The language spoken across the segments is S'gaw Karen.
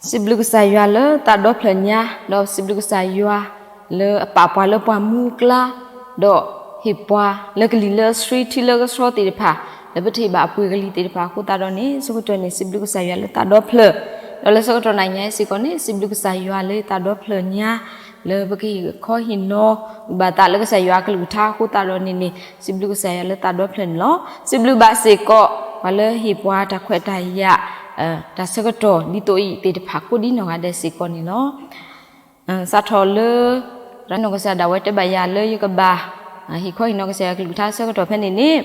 စံးဘျုးကစၢ်ယွၤလၢသးဒီဖျၢၣ်ညါ, ဒီးစံးဘျုးကစၢ်ယွၤလၢအပာ်ပှၤလၢပှၢ်မူအကျါ, ဒီးဟ့ၣ်ပှၤလၢကလံၤလၢအဆှံထံလၢကဆှီသ့ၣ်တဖၣ်, လၢပတဟ့ၣ်ဘၣ်အပှ့ၤကလံၤသ့ၣ်တဖၣ်အဃိသတးဒီးန့ၣ် ဆၢကတီၢ်န့ၣ် စံးဘျုးကစၢ်ယွၤလၢသးဒီဖျၢၣ်, ဒီးလၢဆၢကတီၢ်နၤညါစ့ၢ်ကီးန့ၣ် စံးဘျုးကစၢ်ယွၤလၢသးဒီဖျၢၣ်ညါ လၢပကဟ့ၣ်ခီဟ့ၣ်နီၤ ဘၣ်သးလၢကစၢ်ယွၤအကလုၢ်ကထါအဃိသတးဒီးန့ၣ်န့ၣ် စံးဘျုးကစၢ်ယွၤလၢသးဒီဖျၢၣ်န့ၣ်လီၤ. စံးဘျုးဘၣ်စ့ၢ်ကီး ပှၤလၢဟ့ၣ်ပှၤတၢ်ခွဲးတၢ်ယာ် တၢ်ဆၢကတီၢ်ဒ်သိးအံၤသ့ၣ်တဖၣ်ကိးဒ်နီၢ်ဂၤဒဲးစ့ၢ်ကီးန့ၣ်လီၤ. စးထီၣ်လၢ တၢ်နီၢ်ကစၢ်ဒၣ်ဝဲတဲဘၣ်ယၤလၢယကဘၣ် ဟ့ၣ်ခီဟ့ၣ်နီၤကစၢ်ယွၤကလုၢ်ကထါဆၢကတီၢ်ဖဲန့ၣ်န့ၣ်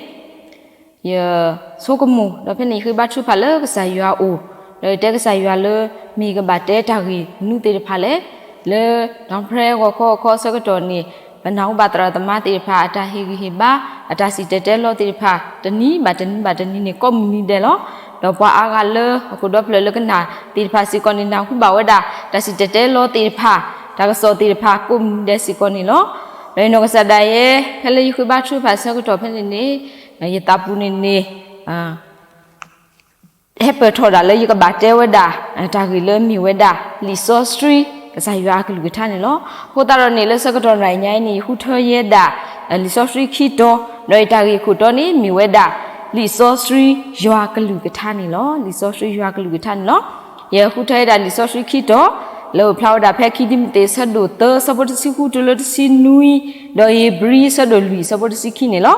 ယဆိကမိၣ် ဒီးဖဲန့ၣ်ယဃ့ဘါထုကဖၣ်လၢကစၢ်ယွၤအအိၣ်, ဒီးယတဲကစၢ်ယွၤလၢ မ့ၢ်ယကဘၣ်တဲတၢ်ဂ့ၢ်မနုၤသ့ၣ်တဖၣ်လဲၣ်, လၢနီၢ်ဖရဲဂီၤခီအခီဆၢကတီၢ်န့ၣ် ပနၢ်ဟူဘၣ်သရၣ်သမါသ့ၣ်တဖၣ် အတၢ်ဟ့ၣ်ဂံၢ်ဟ့ၣ်ဘါ အတၢ်စံၣ်တဲၤတဲလီသ့ၣ်တဖၣ် တနံၤဘၣ်တနံၤဘၣ်တနံၤန့ၣ် ကိးမုၢ်နံၤဒဲးလီၤ. ဒီးပှၤအါဂၤလၢအခိၣ်ဒီဖျၢၣ်လၢကနၣ်သ့ၣ်တဖၣ်စ့ၢ်ကီးန့ၣ် နၢ်ဟူဘၣ်ဝဲဒၣ် တၢ်စံၣ်တဲၤတဲလီသ့ၣ်တဖၣ် တၢ်ကစီၣ်သ့ၣ်တဖၣ် ကိးမုၢ်နံၤဒဲးစ့ၢ်ကီးန့ၣ်လီၤ. ဒီးယနီၢ်ကစၢ်ဒၣ်ယဲ ဖဲလၢယဃ့ဘါထုကဖၣ်ဆၢကတီၢ်ဖဲန့ၣ်န့ၣ် ယသးပူၤန့ၣ်န့ၣ် ဟဲပၢၢ်ထီၣ်ဒၣ်လၢယကဘၣ်တဲဝဲဒၣ် တၢ်ဂ့ၢ်လၢမ့ၢ်ဝဲဒၣ် လံာ်စီဆှံ ကစၢ်ယွၤအကလုၢ်ကထါန့ၣ်လီၤ. အဃိသတးဒီးန့ၣ် လၢဆၢကတီၢ်နၤညါအံၤန့ၣ် ယဃုထၢယဲဒၣ် လံာ်စီဆှံခံတီၤ, ဒီးယတၢ်ဂ့ၢ်ခိၣ်တီန့ၣ် မ့ၢ်ဝဲဒၣ် လံာ်စီဆှံယွၤကလုၢ်ကထါန့ၣ်လီၤ. လံာ်စီဆှံယွၤကလုၢ်ကထါန့ၣ်လီၤ. ယဃုထၢယဲဒၣ်လံာ်စီဆှံခံတီၤ လၢအအိၣ်ဖျါဝဲဒၣ်ဖဲခံတံၤမသ့း ဆၢဒိၣ်သၢ ဆၢဖိတဆံဃုတုၤလၢတဆံနွံ, ဒီးဧ့ၤဘြံၤ ဆၢဒိၣ်လွံၢ် ဆၢဖိတဆံခံန့ၣ်လီၤ.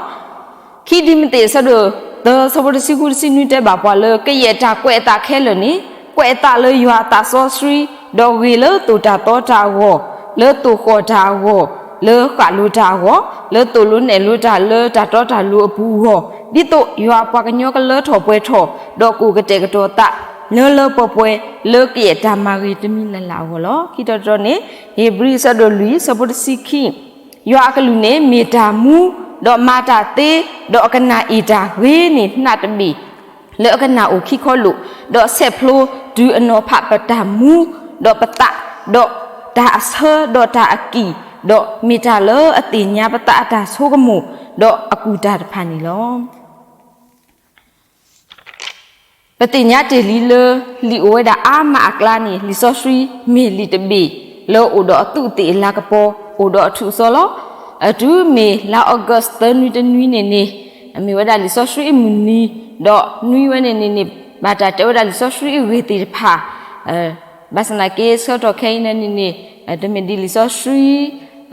ခံတံၤမသ့း ဆၢဒိၣ်သၢ ဆၢဖိတဆံဃု တဆံနွံ တဲဘၣ်ပှၤလၢ ကယဲၢ်တၢ်ကွဲးအသးခဲလၢာ်န့ၣ် ကွဲးအသးလၢယွၤအသးစီဆှံ, ဒီးဂ့ၤလၢသိၣ်တၢ်သီတၢ်အဂီၢ်, လၢသိၣ်ဃီၣ်တၢ်အဂီၢ်, လၢဃၣ်လိၤတၢ်အဂီၢ်, လၢသိၣ်လိနဲၣ်လိတၢ်လၢတၢ်တီတၢ်လိၤအပူၤအဂီၢ်, ဒ်သိးယွၤအပှၤကညီကလၢထီၣ်ပှဲၤထီၣ်, ဒီးကအိၣ်ကတဲာ်ကတီၤသး လၢလၢပှဲၤပှဲၤ လၢကယဲၢ်တၢ်မၤဂ့ၤတမံၤလၢ်လၢ်အဂီၢ်လီၤ. ခံတီၤတတီၤန့ၣ် ဧ့ၤဘြံၤ ဆၢဒိၣ်လွံၢ် ဆၢဖိတဆံခံ ယွၤအကလုၢ်န့ၣ် မ့ၢ်တၢ်မူ, ဒီးမၤတၢ်သ့, ဒီးအကနၣ်အ့ၣ်တၢ်ဂ့ၤန့ၢ်နးတဘ့ၣ် လၢအကနၣ်အိၣ်ခံခီလိာ်, ဒီးဆဲးဖျိတုၤအနီၤဖးပတၢ်မူ, ဒီးပသး, ဒီးတၢ်အဆၢ, ဒီးတၢ်အကံၢ်, ဒီးမ့ၢ်တၢ်လၢအသ့ၣ်ညါပသးအတၢ်ဆိကမိၣ်, ဒီးအကူၣ်တၢ်တဖၣ်န့ၣ်လီၤ. ပသ့ၣ်ညါတ့ၢ်လံလၢ လံာ်အိၣ်ဝဲဒၣ်အါမးအကျါန့ၣ် လံာ်စီဆှံမ့ၢ်လံာ်တဘ့ၣ် လၢအိၣ်ဒီးအသူးအသ့ၣ်အလၤကပီၤ, အိၣ်ဒီးအထူးအစီလီၤ. အတုၤမ့ၢ်လါ August သၢနွံတနွံန့ၣ်န့ၣ် မ့ၢ်ဝဲဒၣ်လံာ်စီဆှံအမုၢ်နံၤ, ဒီးနွံဝဲန့ၣ်န့ၣ်န့ၣ် ဘၣ်တၢ်တဲဝဲဒၣ်လံာ်စီဆှံအဂ့ၢ်သ့ၣ်တဖၣ် ဘၣ်ဆၣ်သနာ်က့ ဆၢကတီၢ်ခဲအံၤန့ၣ်န့ၣ် တမ့ၢ်ဒ်လံာ်စီဆှံ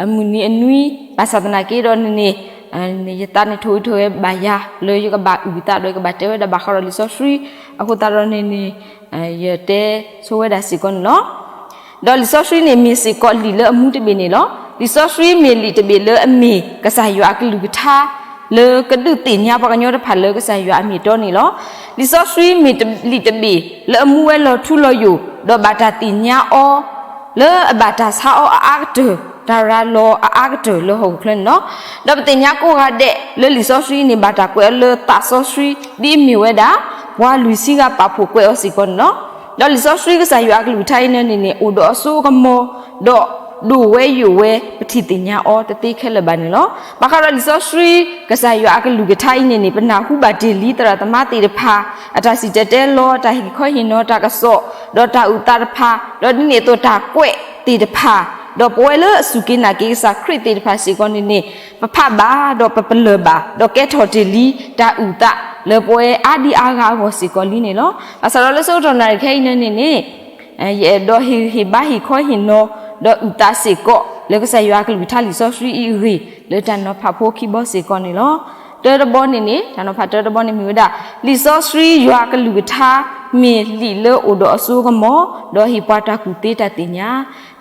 အမုၢ်နံၤအနွံ, ဘၣ်ဆၣ်သနာ်က့ဒီးန့ၣ်န့ၣ် ယသးန့ၣ်ထိၣ်ဂ့ၤထိၣ်ဂ့ၤဘၣ်ယၤ လၢယကဘၣ်အုၣ်သးဒီးယကဘၣ်တဲဝဲဒၣ်ဘၣ်ဃးဒီးလံာ်စီဆှံ, အဃိသတးဒီးန့ၣ်န့ၣ် ယတဲဆိဝဲဒၣ်စ့ၢ်ကီးန့ၣ်လီၤ. ဒီးလံာ်စီဆှံန့ၣ်မ့ၢ်စ့ၢ်ကီးလံာ်လၢအမူတဘ့ၣ်န့ၣ်လီၤ. လံာ်စီဆှံမ့ၢ်လံာ်တဘ့ၣ်လၢအမ့ၢ်ကစၢ်ယွၤအကလုၢ်ကထါ လၢကဒုးသ့ၣ်ညါပှၤကညီတဖၣ်လၢကစၢ်ယွၤအမ့ၢ်အတီန့ၣ်လီၤ. လံာ်စီဆှံမ့ၢ်လံာ်တဘ့ၣ်လၢအမူဝဲလီၤထူလီၤယိာ် ဒီးဘၣ်တၢ်သ့ၣ်ညါအီၤ လၢအဘၣ်တၢ်ဆါအီၤအအါကတၢၢ်, တၢ်ရၤလီၤအအါကတၢၢ်လၢဟီၣ်ခိၣ်ချၢန့ၣ်လီၤ. ဒီးပသ့ၣ်ညါကိးဂၤဒဲးလၢလံာ်စီဆှံအံၤန့ၣ် ဘၣ်တၢ်ကွဲးအီၤလၢသးစီဆှံ ဒ်အမ့ၢ်ဝဲဒၣ် ပှၤလွံၢ်ဆံဂၤပာ်ဖှိၣ်ကွဲးအီၤစ့ၢ်ကီးန့ၣ်လီၤ. ဒီးလံာ်စီဆှံကစၢ်ယွၤအကလုၢ်ကထါအံၤန့ၣ်န့ၣ် အိၣ်ဒီးအစိအကမီၤ ဒီးဒိၣ်ဝဲယိာ်ဝဲ ပထံၣ်သ့ၣ်ညါအီၤတသ့ခဲလၢာ်ဘၣ်န့ၣ်လီၤ. ဘၣ်ဃးဒီးလံာ်စီဆှံ ကစၢ်ယွၤအကလုၢ်ကထါအံၤန့ၣ်န့ၣ် ပနၢ်ဟူဘၣ်တ့ၢ်လံသရၣ်သမါသ့ၣ်တဖၣ် အတၢ်စံၣ်တဲၤတဲလီၤ တၢ်ဟ့ၣ်ခီဟ့ၣ်နီၤ တၢ်ကစီၣ် ဒီးတၢ်အုၣ်သးတဖၣ် ဒီးဒ်န့ၣ်အသိးတၢ်ကွဲးသ့ၣ်တဖၣ် ဒီးပဝဲလၢအစူၢ်က့ၤနာ်က့ၤကစၢ်ခရံာ်သ့ၣ်တဖၣ်စ့ၢ်ကီးန့ၣ်န့ၣ် ပဖးဘၣ်ဒီးပပလၢၢ်ဘၣ် ဒီးကဲထီၣ်တ့ၢ်လံတၢ်အုၣ်သးလၢပဝဲအါဒံအါဂၤအဂီၢ်စ့ၢ်ကီးလံန့ၣ်လီၤ. ဘၣ်ဆၣ်ဒီးလၢဆၢကတီၢ်နၣ်ရံၣ်ခဲအံၤန့ၣ်န့ၣ် ယအဲၣ်ဒိးဟ့ၣ်ဂံၢ်ဟ့ၣ်ဘါဟ့ၣ်ခီဟ့ၣ်နီၤ ဒီးအုၣ်သးစ့ၢ်ကီး လၢကစၢ်ယွၤအကလုၢ်ကထါလံာ်စီဆှံအံၤအဂ့ၢ် လၢတၢ်နီၤဖးဖိခံဘီစ့ၢ်ကီးန့ၣ်လီၤ. တၢတဘီန့ၣ်န့ၣ် တၢ်နီၤဖးတၢတဘီန့ၣ်မ့ၢ်ဝဲဒၣ် လံာ်စီဆှံယွၤအကလုၢ်ကထါ မ့ၢ်လံာ်လၢအိၣ်ဒီးအစိအကမီၤ ဒီးဟ့ၣ်ပှၤတၢ်ကူၣ်သ့တၢ်သ့ၣ်ညါ.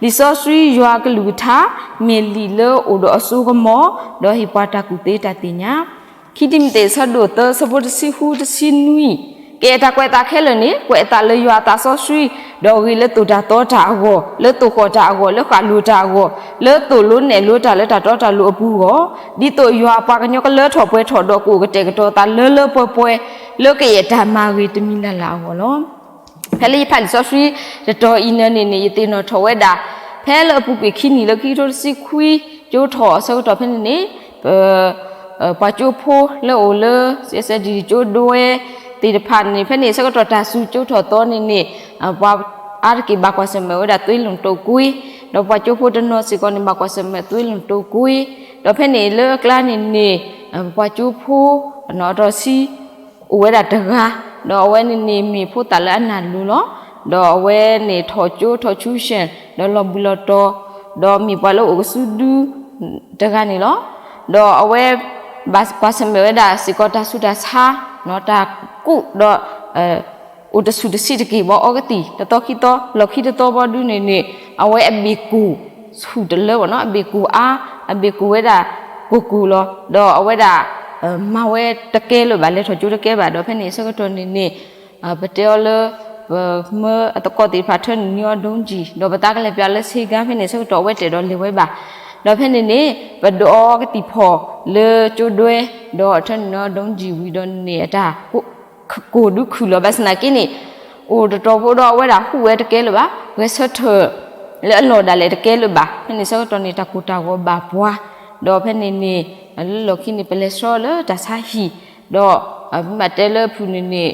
လံာ်စီဆှံယွၤအကလုၢ်ကထါ မ့ၢ်လံာ်လၢအိၣ်ဒီးအစိအကမီၤ ဒီးဟ့ၣ်ပှၤတၢ်ကူၣ်သ့တၢ်သ့ၣ်ညါ. ခံတံၤမသ့း ဆၢဒိၣ်သၢ ဆၢဖိတဆံဃု တဆံနွံ, ကယဲၢ်တၢ်ကွဲးအသးခဲလၢာ်န့ၣ် ကွဲးအသးလၢယွၤအသးစီဆှံ, ဒီးဂ့ၤလၢသိၣ်တၢ်သီတၢ်အဂီၢ်, လၢသိၣ်ဃီၣ်တၢ်အဂီၢ်, လၢဃၣ်လိၤတၢ်အဂီၢ်, လၢသိၣ်လိနဲၣ်လိတၢ်လၢတၢ်တီတၢ်လိၤအပူၤအဂီၢ်, ဒ်သိးယွၤအပှၤကညီကလၢထီၣ်ပှဲၤထီၣ်ဒီးကအိၣ်ကတဲာ်ကတီၤအသးလၢလၢပှဲၤပှဲၤ လၢကယဲၢ်တၢ်မၤဂ့ၤတမံၤလၢ်လၢ်အဂီၢ်လီၤ. ဖဲလၢယဖးလံာ်စီဆှံတတီၤအံၤန့ၣ်န့ၣ် ယသ့ၣ်နီၣ်ထီၣ်ဝဲဒၣ် ဖဲလၢအပူၤကွံာ်ခံနံၣ်လၢခံကထိတဆံခွံ ကၠိထီၣ်အဆၢကတီၢ်ဖဲန့ၣ်န့ၣ် ပှၤကၠိဖိလၢအိၣ်လၢ စဲးစဲးဒံၣ်ကၠိဒိဝဲသ့ၣ်တဖၣ်န့ၣ် ဖဲန့ၣ်ဆၢကတီၢ်တၢ်စူၤကၠိထီၣ်သီန့ၣ်န့ၣ် ပှၤ အါတက့ၢ်ဘၣ်ကွၢ်ဆၢၣ်မဲာ်ဝဲဒၣ်သွ့လူၢ်တိာ်ကွ့, ဒီးပှၤကၠိဖိတနီၤစ့ၢ်ကီးန့ၣ် ဘၣ်ကွၢ်ဆၢၣ်မဲာ်သွ့လူၢ်တိာ်ကွ့, ဒီးဖဲန့ၣ်လၢအကျါန့ၣ်န့ၣ် ပှၤကၠိဖိ အနီၣ်အတီၤဆံ အိၣ်ဝဲဒၣ်တဂၤ, ဒီးအဝဲန့ၣ်န့ၣ်မ့ၢ်ဖိသၣ်လၢအနၢ်လိၤလီၤ. ဒီးအဝဲန့ၣ်ထီၣ်ကၠိထီၣ် tuition ဒီးလီၤဘှံးလီၤတီၤ, ဒီးမ့ၢ်ပှၤလၢအိၣ်ကစုဒုတဂၤန့ၣ်လီၤ. ဒီးအဝဲ ဘၣ်ကွၢ်ဆၢၣ်မဲာ်ဝဲဒၣ်စ့ၢ်ကီးတၢ်ဆူးတၢ်ဆါ တၢ်ကူၣ်ဒီး အိၣ်တဆူၣ်တဆံးတက့ၢ် ဘၣ်အီကသံၣ် တသီခံသီ လီၢ်ခံတသီဘီဒုန့ၣ်န့ၣ် အဝဲအဘ့ၣ်ကိၢ်ဆူၣ်တလၢဘၣ်နီၤ, အဘ့ၣ်ကိၢ်အါ, အဘ့ၣ်ကိၢ်ဝဲဒၣ်ကိၢ်ကိၢ်လီၤ. ဒီးအဝဲဒၣ် မၤဝဲတကဲလၢၤဘၣ်, လဲၤထီၣ်ကၠိတကဲဘၣ်, ဒီးဖဲန့ၣ်အဆၢကတီၢ်န့ၣ်န့ၣ် ပတဲအီၤလၢ ပမၢအသကိးသ့ၣ်တဖၣ်ထၢနုာ်န့ၢ်အီၤဒိကံၣ် ဒီးပသးကလဲၤပၠးလၢဆ့ကၤ ဖဲန့ၣ်အဆၢကတီၢ်အဝဲတအဲၣ်ဒိးလဲၤဝဲဘၣ်. ဒီးဖဲန့ၣ်န့ၣ် ပဒုးအီကသံၣ်ဖီၣ်လၢကၠိဒွဲ ဒီးထၢနုာ်န့ၢ်အီၤဒိကံၣ်ဝံၤဒီးန့ၣ် အတၢ်ကိၢ်ဒုးခုၣ်လီၤ ဘၣ်ဆၣ်သနာ်က့န့ၣ် အိၣ်တတီၤဖိဒီးအဝဲဒၣ်ဟူးဝဲတကဲလၢၤဘၣ်, ဂဲၤဆၢထၢၣ်လၢအလီၢ်ဒၣ်လဲာ်တကဲလၢၤဘၣ်. ဖဲန့ၣ်အဆၢကတီၢ်န့ၣ် တၢ်ကိၢ်တၢ်ဂီၤဘၣ်ပှၤ, ဒီးဖဲန့ၣ်န့ၣ် လၢလီၢ်ခံန့ၣ် ပလဲၤဆှၢလၢတၢ်ဆါဟံၣ်, ဒီးမ့ၢ်ဘၣ်တဲလၢဖုၣ်န့ၣ်န့ၣ်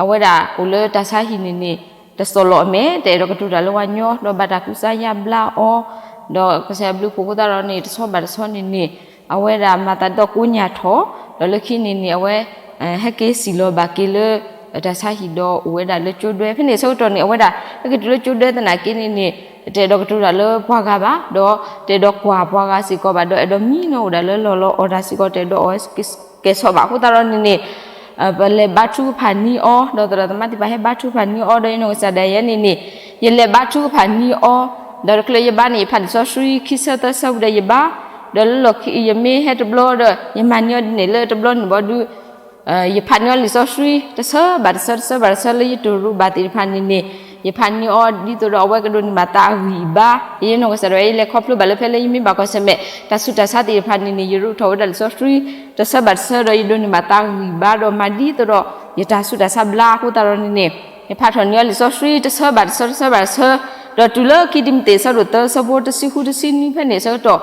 အဝဲဒၣ်အိၣ်လၢတၢ်ဆါဟံၣ်န့ၣ်န့ၣ် တစီၣ်လီၤအမဲာ် တအဲၣ်ဒိးကတိၤတၢ်လၢပှၤညီ ဒီးဘၣ်တၢ်ကူစါယါဘျါအီၤ, ဒီးကစၢ်ဘျုးဖှိၣ်အဃိသတးဒီးန့ၣ် တဆီဘၣ်တဆီန့ၣ်န့ၣ် အဝဲဒၣ်မၤသးဒီးကိညၢ်ထီၣ်, ဒီးလၢခံန့ၣ်န့ၣ် အဝဲ ဟဲက့ၤစံၣ်လီၤဘၣ်က့ၤလၢ တၢ်ဆါဟံၣ်ဒီးအိၣ်ဝဲဒၣ်လၢကၠိဒွဲ ဖဲန့ၣ်အဆၢကတီၢ်န့ၣ် အဝဲဒၣ် ဟဲက့ၤတုၤလၢကၠိဒွဲသနာ်က့န့ၣ်န့ၣ် တအဲၣ်ဒိးကတိၤတၢ်လၢပှၤဂၤဘၣ်, ဒီးတအဲၣ်ဒိးကွၢ်ပှၤဂၤစ့ၢ်ကီးဘၣ်, ဒီးအဲၣ်ဒိးမံနီၤအိၣ်ဒၣ်လၢလီၢ်လီၤအီၣ်တၢ်စ့ၢ်ကီး တအဲၣ်ဒိးအီၣ်ဝဲကဲၤဆီဘၣ် အဃိသတးဒီးန့ၣ်န့ၣ် ပလဲၤဘါထုကဖၣ်န့ၢ်အီၤ, ဒီးသရၣ်သမါသ့ၣ်တဖၣ်ဟဲဘါထုကဖၣ်န့ၢ်အီၤ, ဒီးယနီၢ်ကစၢ်ဒၣ်ယဲန့ၣ်န့ၣ် ယလဲၤဘါထုကဖၣ်န့ၢ်အီၤ, ဒီးတချုးယဘါန့ၣ် ယဖးလံာ်စီဆှံ ခံဆၢသၢဆၢဝံၤဒီးယဘါ, ဒီးလၢလီၢ်ခံယမ့ၢ်ဟဲတဘျီဒီး ယမၤန့ၢ်အီၤဒ်န့ၣ် လၢတဘျီန့ၣ်ဘီဒုး ယဖးန့ၢ်အီၤလံာ်စီဆှံ တဆၢဘၣ်တဆၢ တဆၢဘၣ်တဆၢ လၢယတိၢ်ရူးဘၣ်သ့ၣ်တဖၣ်န့ၣ်န့ၣ် ယဖးန့ၢ်အီၤဒ်သိးဒီးအဝဲကဒိးန့ၢ်ဘၣ်သးအဂံၢ်အဘါ, ယနီၢ်ကစၢ်ဒၣ်ဝဲ ယလဲၤခီဖျိဘၣ်လၢဖဲလၢယမ့ၢ်ဘၣ်ကွၢ်ဆၢၣ်မဲာ် တၢ်ဆူးတၢ်ဆါသ့ၣ်တဖၣ်န့ၣ်န့ၣ် ယရူးထီၣ်ဝဲဒၣ်လံာ်စီဆှံ တဆၢဘၣ်တဆၢ ဒီးယဒိးန့ၢ်ဘၣ်သးအဂံၢ်အဘါ ဒီးမၤဒ်သိးဒီး ယတၢ်ဆူးတၢ်ဆါဘျါအဃိသတးဒီးန့ၣ်န့ၣ် ယဖးထီၣ်န့ၢ်အီၤလံာ်စီဆှံ တဆၢဘၣ်တဆၢ တဆၢဘၣ်တဆၢ, ဒီးတုၤလၢခံတံၤမသ့း အဆၢဒိၣ်သၢ အဆၢဖိတဆံဃု တဆံနွံ ဖဲန့ၣ်အဆၢကတီၢ်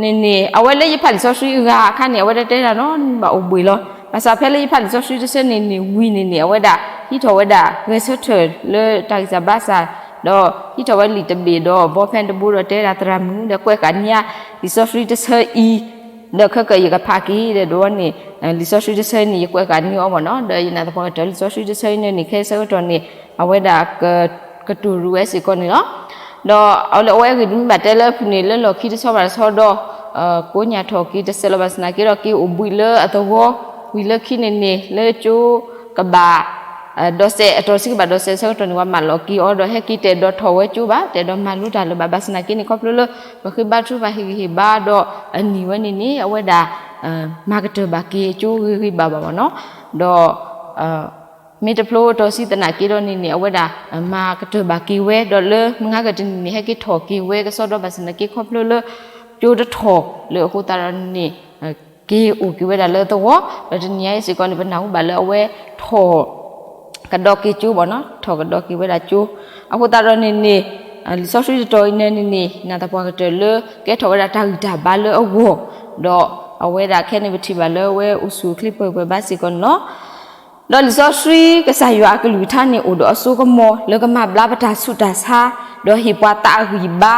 န့ၣ်န့ၣ် အဝဲလၢယဖးလံာ်စီဆှံအဂၤအခါန့ၣ် အဝဲဒၣ်တဲတၢ်နီတမံၤဘၣ်အိၣ်ဘှံးလီၤ. ဘၣ်ဆၣ်ဖဲလၢယဖးလံာ်စီဆှံတဆၢန့ၣ်န့ၣ် ဝံၤန့ၣ်န့ၣ် အဝဲဒၣ်ဟံးထီၣ်ဝဲဒၣ် ဂဲၤဆၢထၢၣ်လၢတၢ်ဂံၢ်စၢ်ဘါစၢ်, ဒီးဟံးထီၣ်ဝဲလံာ်တဘ့ၣ်ဒီး ဘီဖဲတဘိဒီးတဲဒၣ်သရၣ်မုၣ်ဒီး ကွဲးဃာ်န့ၢ်ယၤ လံာ်စီဆှံတဆၢအံၤ ဒီးခဲကၢၣ်ယကဖးက့ၤဒီး ဒီးန့ၣ် လံာ်စီဆှံတဆၢအံၤန့ၣ် ယကွဲးဃာ်န့ၢ်အီၤမ့ၢ်နီၤ, ဒီးယနာ်သပှၢ်ကတၢၢ်လံာ်စီဆှံတဆၢအံၤန့ၣ်န့ၣ် ခဲအံၤဆၢကတီၢ်န့ၣ် အဝဲဒၣ် ကတိၢ်ရူးဝဲစ့ၢ်ကီးန့ၣ်လီၤ. ဒီးအဝဲလၢအဝဲအဂ့ၢ်ဒ်မ့ၢ်ဘၣ်တဲလၢအဖုၣ်န့ၣ် လၢလီၢ်ခံတဆီဘၣ်တဆီဒီး ကိညၢ်ထီၣ်က့ၤတစဲးလီၤဘၣ်ဆၣ်သနာ်က့ဒီး က့ၤအိၣ်ဘှံးလၢအသဝီ ဝံၤလၢခံန့ၣ်န့ၣ် လၢကၠိကဘၣ် ဒီးစဲး အတီၤဆံကဘၣ်ဒီးစဲးဆၢကတီၢ်န့ၣ် ပှၤမၢလီၤက့ၤအီၤဒီး ဟဲက့ၤတအဲၣ်ဒိးထီၣ်ဝဲကၠိဘၣ်, တအဲၣ်ဒိးမၤလိတၢ်လၢၤဘၣ်. ဘၣ်ဆၣ်သနာ်က့န့ၣ် ခီဖျိလၢ ပဃ့ဘါထုကဖၣ်ဟ့ၣ်ဂံၢ်ဟ့ၣ်ဘါဒီးအနံၤဝဲန့ၣ်န့ၣ် အဝဲဒၣ် မၤကတၢၢ်ဘၣ်က့ၤကၠိဂ့ၤဂ့ၤဘၣ်ဘၣ်မ့ၢ်နီၤ, ဒီး မ့ၢ်တဖျိအတီၤဆံသနာ်က့ဒီးန့ၣ်န့ၣ် အဝဲဒၣ် မၤကတၢၢ်ဘၣ်က့ၤဝဲ ဒီးလၢမုၢ်ဂၤကတနံၤန့ၣ် ဟဲက့ၤထီၣ်က့ၤဝဲကစီဒီဘၣ်ဆၣ်သနာ်က့ ခီဖျိလၢ ကၠိတထီၣ်လၢအဃိသတးဒီးန့ၣ် က့ၤအိၣ်က့ၤဝဲဒၣ်လၢသဝီ, ဒီးတနံၤညါအံၤစ့ၢ်ကီးန့ၣ် ပနၢ်ဟူဘၣ်လၢအဝဲထီၣ် ကဒီးက့ၤကၠိဘၣ်နီၤ, ထီၣ်ကဒီးက့ၤဝဲဒၣ်ကၠိ, အဃိသတးဒီးန့ၣ်န့ၣ် လံာ်စီဆှံတတီၤအံၤန့ၣ်န့ၣ် နာ်သပှၢ်ကတၢၢ်လၢကဲထီၣ်ဝဲဒၣ်တၢ်ဂံၢ်တၢ်ဘါလၢအဂီၢ်, ဒီးအဝဲဒၣ်ခဲန့ၣ်ပထံၣ်ဘၣ်လၢအဝဲအိၣ်ဆူၣ်အိၣ်ချ့ပှဲၤပှဲၤဘၣ်စ့ၢ်ကီးန့ၣ်လီၤ. ဒီးလံာ်စီဆှံကစၢ်ယွၤအကလုၢ်ကထါန့ၣ် အိၣ်ဒီးအစိကမီၤလၢကမၤဘျါပတၢ်ဆူးတၢ်ဆါ, ဒီးဟ့ၣ်ပှၤသးအဂံၢ်ဘါ,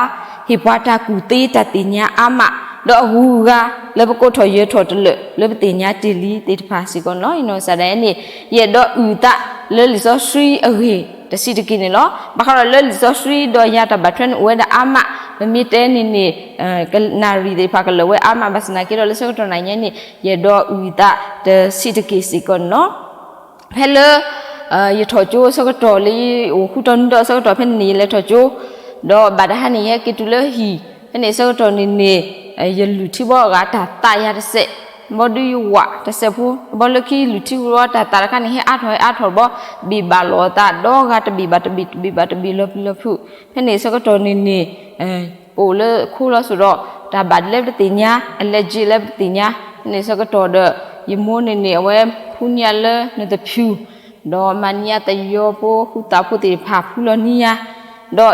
ဟ့ၣ်ပှၤတၢ်ကူၣ်သ့တၢ်သ့ၣ်ညါအါမး, ဒီးအဂုၤအဂၤလၢပကိးထီၣ်ယၢၤထီၣ်တလၢာ်လၢပသ့ၣ်ညါတ့ၢ်လံသ့ၣ်တဖၣ်စ့ၢ်ကီးန့ၣ်လီၤ. ယနီၢ်ကစၢ်ဒၣ်ယဲန့ၣ် ယအဲၣ်ဒိးအုၣ်အသးလၢလံာ်စီဆှံအဂ့ၢ်တဆံးတက့ၢ်န့ၣ်လီၤ. ဘၣ်ဃးဒီးလၢလံာ်စီဆှံဒီးယၤတၢ်ဘၣ်ထွဲန့ၣ်အိၣ်ဝဲဒၣ်အါမး, ပမ့ၢ်တဲန့ၣ်န့ၣ် နၣ်ရံၣ်သ့ၣ်တဖၣ်ကလၢာ်ဝဲအါမး ဘၣ်ဆၣ်သနာ်က့ဒီးလၢဆၢကတီၢ်နၤညါန့ၣ် ယအဲၣ်ဒိးအုၣ်အသးတဆံးတက့ၢ်စ့ၢ်ကီးန့ၣ်လီၤ. ဖဲလၢ ယထီၣ်ကၠိအဆၢကတီၢ်လၢယအိၣ်ဃုတီၢ်နွံတီၢ်အဆၢကတီၢ်ဖဲန့ၣ်န့ၣ် ယလဲၤထီၣ်ကၠိ, ဒီးဘၣ်တဟါန့ၣ် ယဟဲက့ၤတုၤလၢဟံၣ်, ဖဲန့ၣ်အဆၢကတီၢ်န့ၣ်န့ၣ် ယလုၢ်ထံဘီအဂၤတၢ်သးယၤတစဲး, ဘီဒုယဝးတစဲးဖိ, ဘီလၢခံလုၢ်ထံဝံၤဒီးတၢ်သးတခါန့ၣ် ဟဲအါထီၣ်ဟဲအါထီၣ်ဘီ, ဘ့ၣ်ဘၣ်လိာ်အသး ဒီဂၤတဘ့ၣ်ဘၣ်တဘ့ၣ် တဘ့ၣ်ဘၣ်တဘ့ၣ်လီၤပျံၤလီၤဖုး, ဖဲန့ၣ်အဆၢကတီၢ်န့ၣ်န့ၣ် ပအိၣ်လၢခိလီၤစိၤဒီး တၢ်ဘၣ်ဒ်လဲၣ်ပတသ့ၣ်ညါ, အလဲက့လၢပတသ့ၣ်ညါ, ဖဲန့ၣ်အဆၢကတီၢ်ဒီး ယမိၢ်န့ၣ်န့ၣ် အဝဲဖှူန့ၢ်ယၤလၢနသဖၠူၣ်, ဒီးမၤန့ၢ်ယၤသယီဖိ ဃုသးဖိသ့ၣ်တဖၣ်ဖှူလီၤန့ၢ်ယၤ,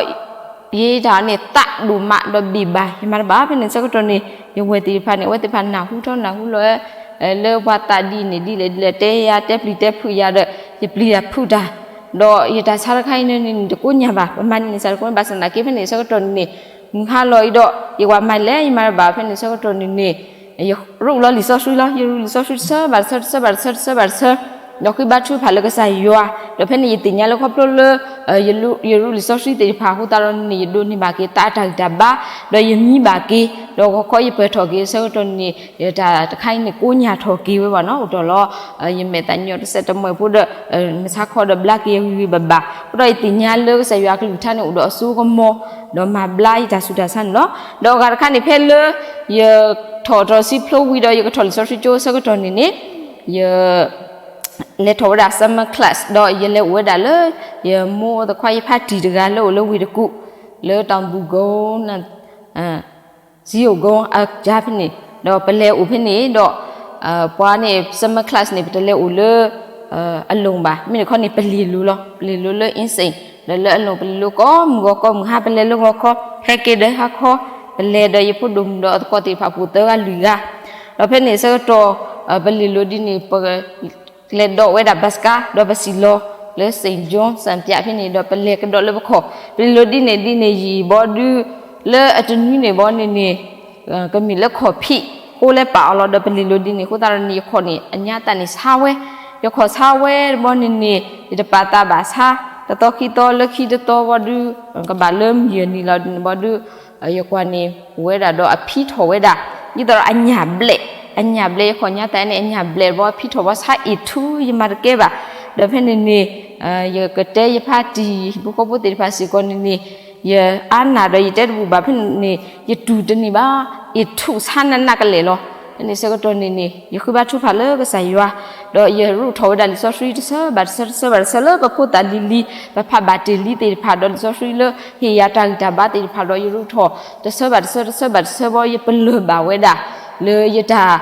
ဒီး ယတၢ်န့ၣ်သးဒိၣ်မးဒီးဘ့ၣ်ဘၣ် ယမၤတဘၣ် ဖဲန့ၣ်အဆၢကတီၢ်န့ၣ် ယဝဲၢ်သ့ၣ်တဖၣ်န့ၣ် အဝဲသ့ၣ်တဖၣ်နၢ်ဟူထီၣ်နၢ်ဟူလီၤဝဲ လၢပှၤသးဒ်န့ၣ်ဒ်လဲၣ်ဒ်လဲၣ် တဲယၤတဲပျံၤတဲဖုးယၤဒီး ယပျံၤတၢ်ဖုးတၢ် ဒီးယတၢ်ဆါတခါအံၤန့ၣ်န့ၣ် တကိးညၣ်ဘၣ်, ပမၤန့ၢ်စ့ၢ်တကိးန့ၣ် ဘၣ်ဆၣ်သနာ်က့ဖဲန့ၣ်ဆၢကတီၢ်န့ၣ်န့ၣ် မုၢ်ဟါလီၤအံၤဒီး ယကွၢ်မၤလဲၣ် ယမၤတဘၣ် ဖဲန့ၣ်ဆၢကတီၢ်န့ၣ်န့ၣ် ယရူးလီၤလံာ်စီဆှံလီၤ. ယရူးလံာ်စီဆှံတဆၢဘၣ်တဆၢ တဆၢဘၣ်တဆၢ တဆၢဘၣ်တဆၢ, ဒီးဃ့ဘါထုကဖၣ်လၢကစၢ်ယွၤ, ဒီးဖဲန့ၣ်ယသ့ၣ်ညါလၢခီဖျိလၢ ယရူးလံာ်စီဆှံသ့ၣ်တဖၣ်အဃိသတးဒီးန့ၣ် ယဒိးန့ၢ်ဘၣ်က့ၤတၢ်အတၢ်ဂံၢ်တၢ်ဘါ, ဒီးယမံဘၣ်က့ၤ, ဒီးဂီၤခီယပၢၢ်ထီၣ်က့ၤဆၢကတီၢ်န့ၣ် ယတၢ်တခါအံၤန့ၣ် ကိးညၣ်ထီၣ်က့ၤဝဲဘၣ်နီၤ, အိၣ်တ့ၢ်လီၤ ယမဲာ်သၣ်ညီတစဲးတမှဲၤဖိဒီး မုၢ်ဆါခီဒီးဘျါက့ၤယဂ့ၤဂ့ၤဘၣ်ဘၣ်, အဃိဒီးယသ့ၣ်ညါလၢကစၢ်ယွၤအကလုၢ်ကထါန့ၣ် အိၣ်ဒီးအစိကမီၤ, ဒီးမၤဘျါယတၢ်ဆူးတၢ်ဆါန့ၣ်လီၤ. ဒီးအဂၤတခါန့ၣ် ဖဲလၢ ယထီၣ်တြီၤဆံဖျိဝံၤဒီး ယကထီၣ်လံာ်စီဆှံကၠိဆၢကတီၢ်န့ၣ်န့ၣ် ယ လဲၤထီၣ်ဝဲဒၣ် summer class ဒီးယလဲၤအိၣ်ဝဲဒၣ်လၢ ယမိၢ်သခွါယဖါတံၢ်တဂၤလၢအိၣ်လၢဝ့ၢ်တကူၣ် လၢ တောင်သူကုန်း ဇီးအုတ်ကုန်း အကၠါဖဲန့ၣ်, ဒီးပလဲၤအိၣ်ဖဲန့ၣ်ဒီး ပှၤန့ၣ် summer class န့ၣ် ပတလဲၤအိၣ်လၢ အလိၤဘၣ်, မ့ၢ်တခီန့ၣ် ပလ့ၢ်လိၤလီၤ, ပလ့ၢ်လိၤလၢ အ့စ့ၣ်, ဒီးလၢအလိၤ ပလ့ၢ်လိၤကိးမုၢ်ဂီၤကိးမုၢ်ဟါ, ပလဲၤလၢဂီၤခီ ဟဲက့ၤဒီးဟါခီ, ပလဲၤဒီးယဖိဒိၣ်မုၣ်ဒီးအသကိးသ့ၣ်တဖၣ် ပအိၣ်သၢဂၤလွံၢ်ဂၤ, ဒီးဖဲန့ၣ်ဆၢကတီၢ် ပလ့ၢ်လိၤဒ်န့ၣ် ပ လဲၤဒိးဝဲဒၣ် bus ကါ ဒီးပစံၣ်လီၤလၢ Saint John စၣ်ပၠးဖဲန့ၣ် ဒီးပလဲၤကဒီးလၢပခီၣ်, ပလ့ၢ်လိၤဒ်န့ၣ်ဒ်န့ၣ်ယံာ်ဘီဒုး လၢအတနွံန့ၣ်ဘီန့ၣ်န့ၣ် ကမ့ၢ်လၢခီၣ်ဖံး ဃိလဲၤပာ်အီၤလီၤ, ဒီးပလ့ၢ်လိၤဒ်န့ၣ်အဃိသတးဒီးန့ၣ် ယခီၣ်န့ၣ် အညါတၢ်န့ၣ်ဆါဝဲ, ယခီၣ်ဆါဝဲတဘီန့ၣ်န့ၣ် ယတပာ်သးဘၣ်ဆါ တသီခံသီလၢခံတသီဘီဒုး ကဘၣ်လၢမုၢ်ယဲၢ်နံၤလီၤဒ်န့ၣ်ဘီဒုး ယကွၢ်န့ၣ် အိၣ်ဝဲဒၣ်ဒီးအဖံးထီၣ်ဝဲဒၣ် ဒ်သိးဒီးအညၣ်ဘျဲး, အညၣ်ဘျဲး ယခီၣ်ညါတၢ်န့ၣ် အညၣ်ဘျဲးတဘီ အဖံးထီၣ်ဘီဆါအ့ၣ်ထူ ယမၤတကဲဘၣ်, ဒီးဖဲန့ၣ်န့ၣ် ယကတဲယဖါတံၢ် ဟံၣ်ဖိဃီဖိသ့ၣ်တဖၣ်စ့ၢ်ကီးန့ၣ်န့ၣ် ယအါနၢ်ဒီးယတဲတဘူၣ်ဘၣ် ဖဲန့ၣ်န့ၣ် ယတူၢ်တန့ၢ်ဘၣ် အ့ၣ်ထူဆါနးနးကလဲာ်လီၤ. ဖဲန့ၣ်ဆၢကတီၢ်န့ၣ်န့ၣ် ယဃ့ဘါထုကဖၣ်လၢကစၢ်ယွၤ ဒီးယရူးထီၣ်ဝဲဒၣ်လံာ်စီဆှံတဆၢဘၣ်တဆၢ တဆၢဘၣ်တဆၢ လၢပဖိသၣ်လံၤလံၤ ပဖးဘၣ်တ့ၢ်လံသ့ၣ်တဖၣ်ဒီး လံာ်စီဆှံလၢဟ့ၣ်ယၤတၢ်ဂံၢ်တၢ်ဘါသ့ၣ်တဖၣ်ဒီး ယရူးထီၣ်တဆၢဘၣ်တဆၢ တဆၢဘၣ်တဆၢဘီ ယပလၢၢ်ဘၣ်ဝဲဒၣ် လၢယတၢ်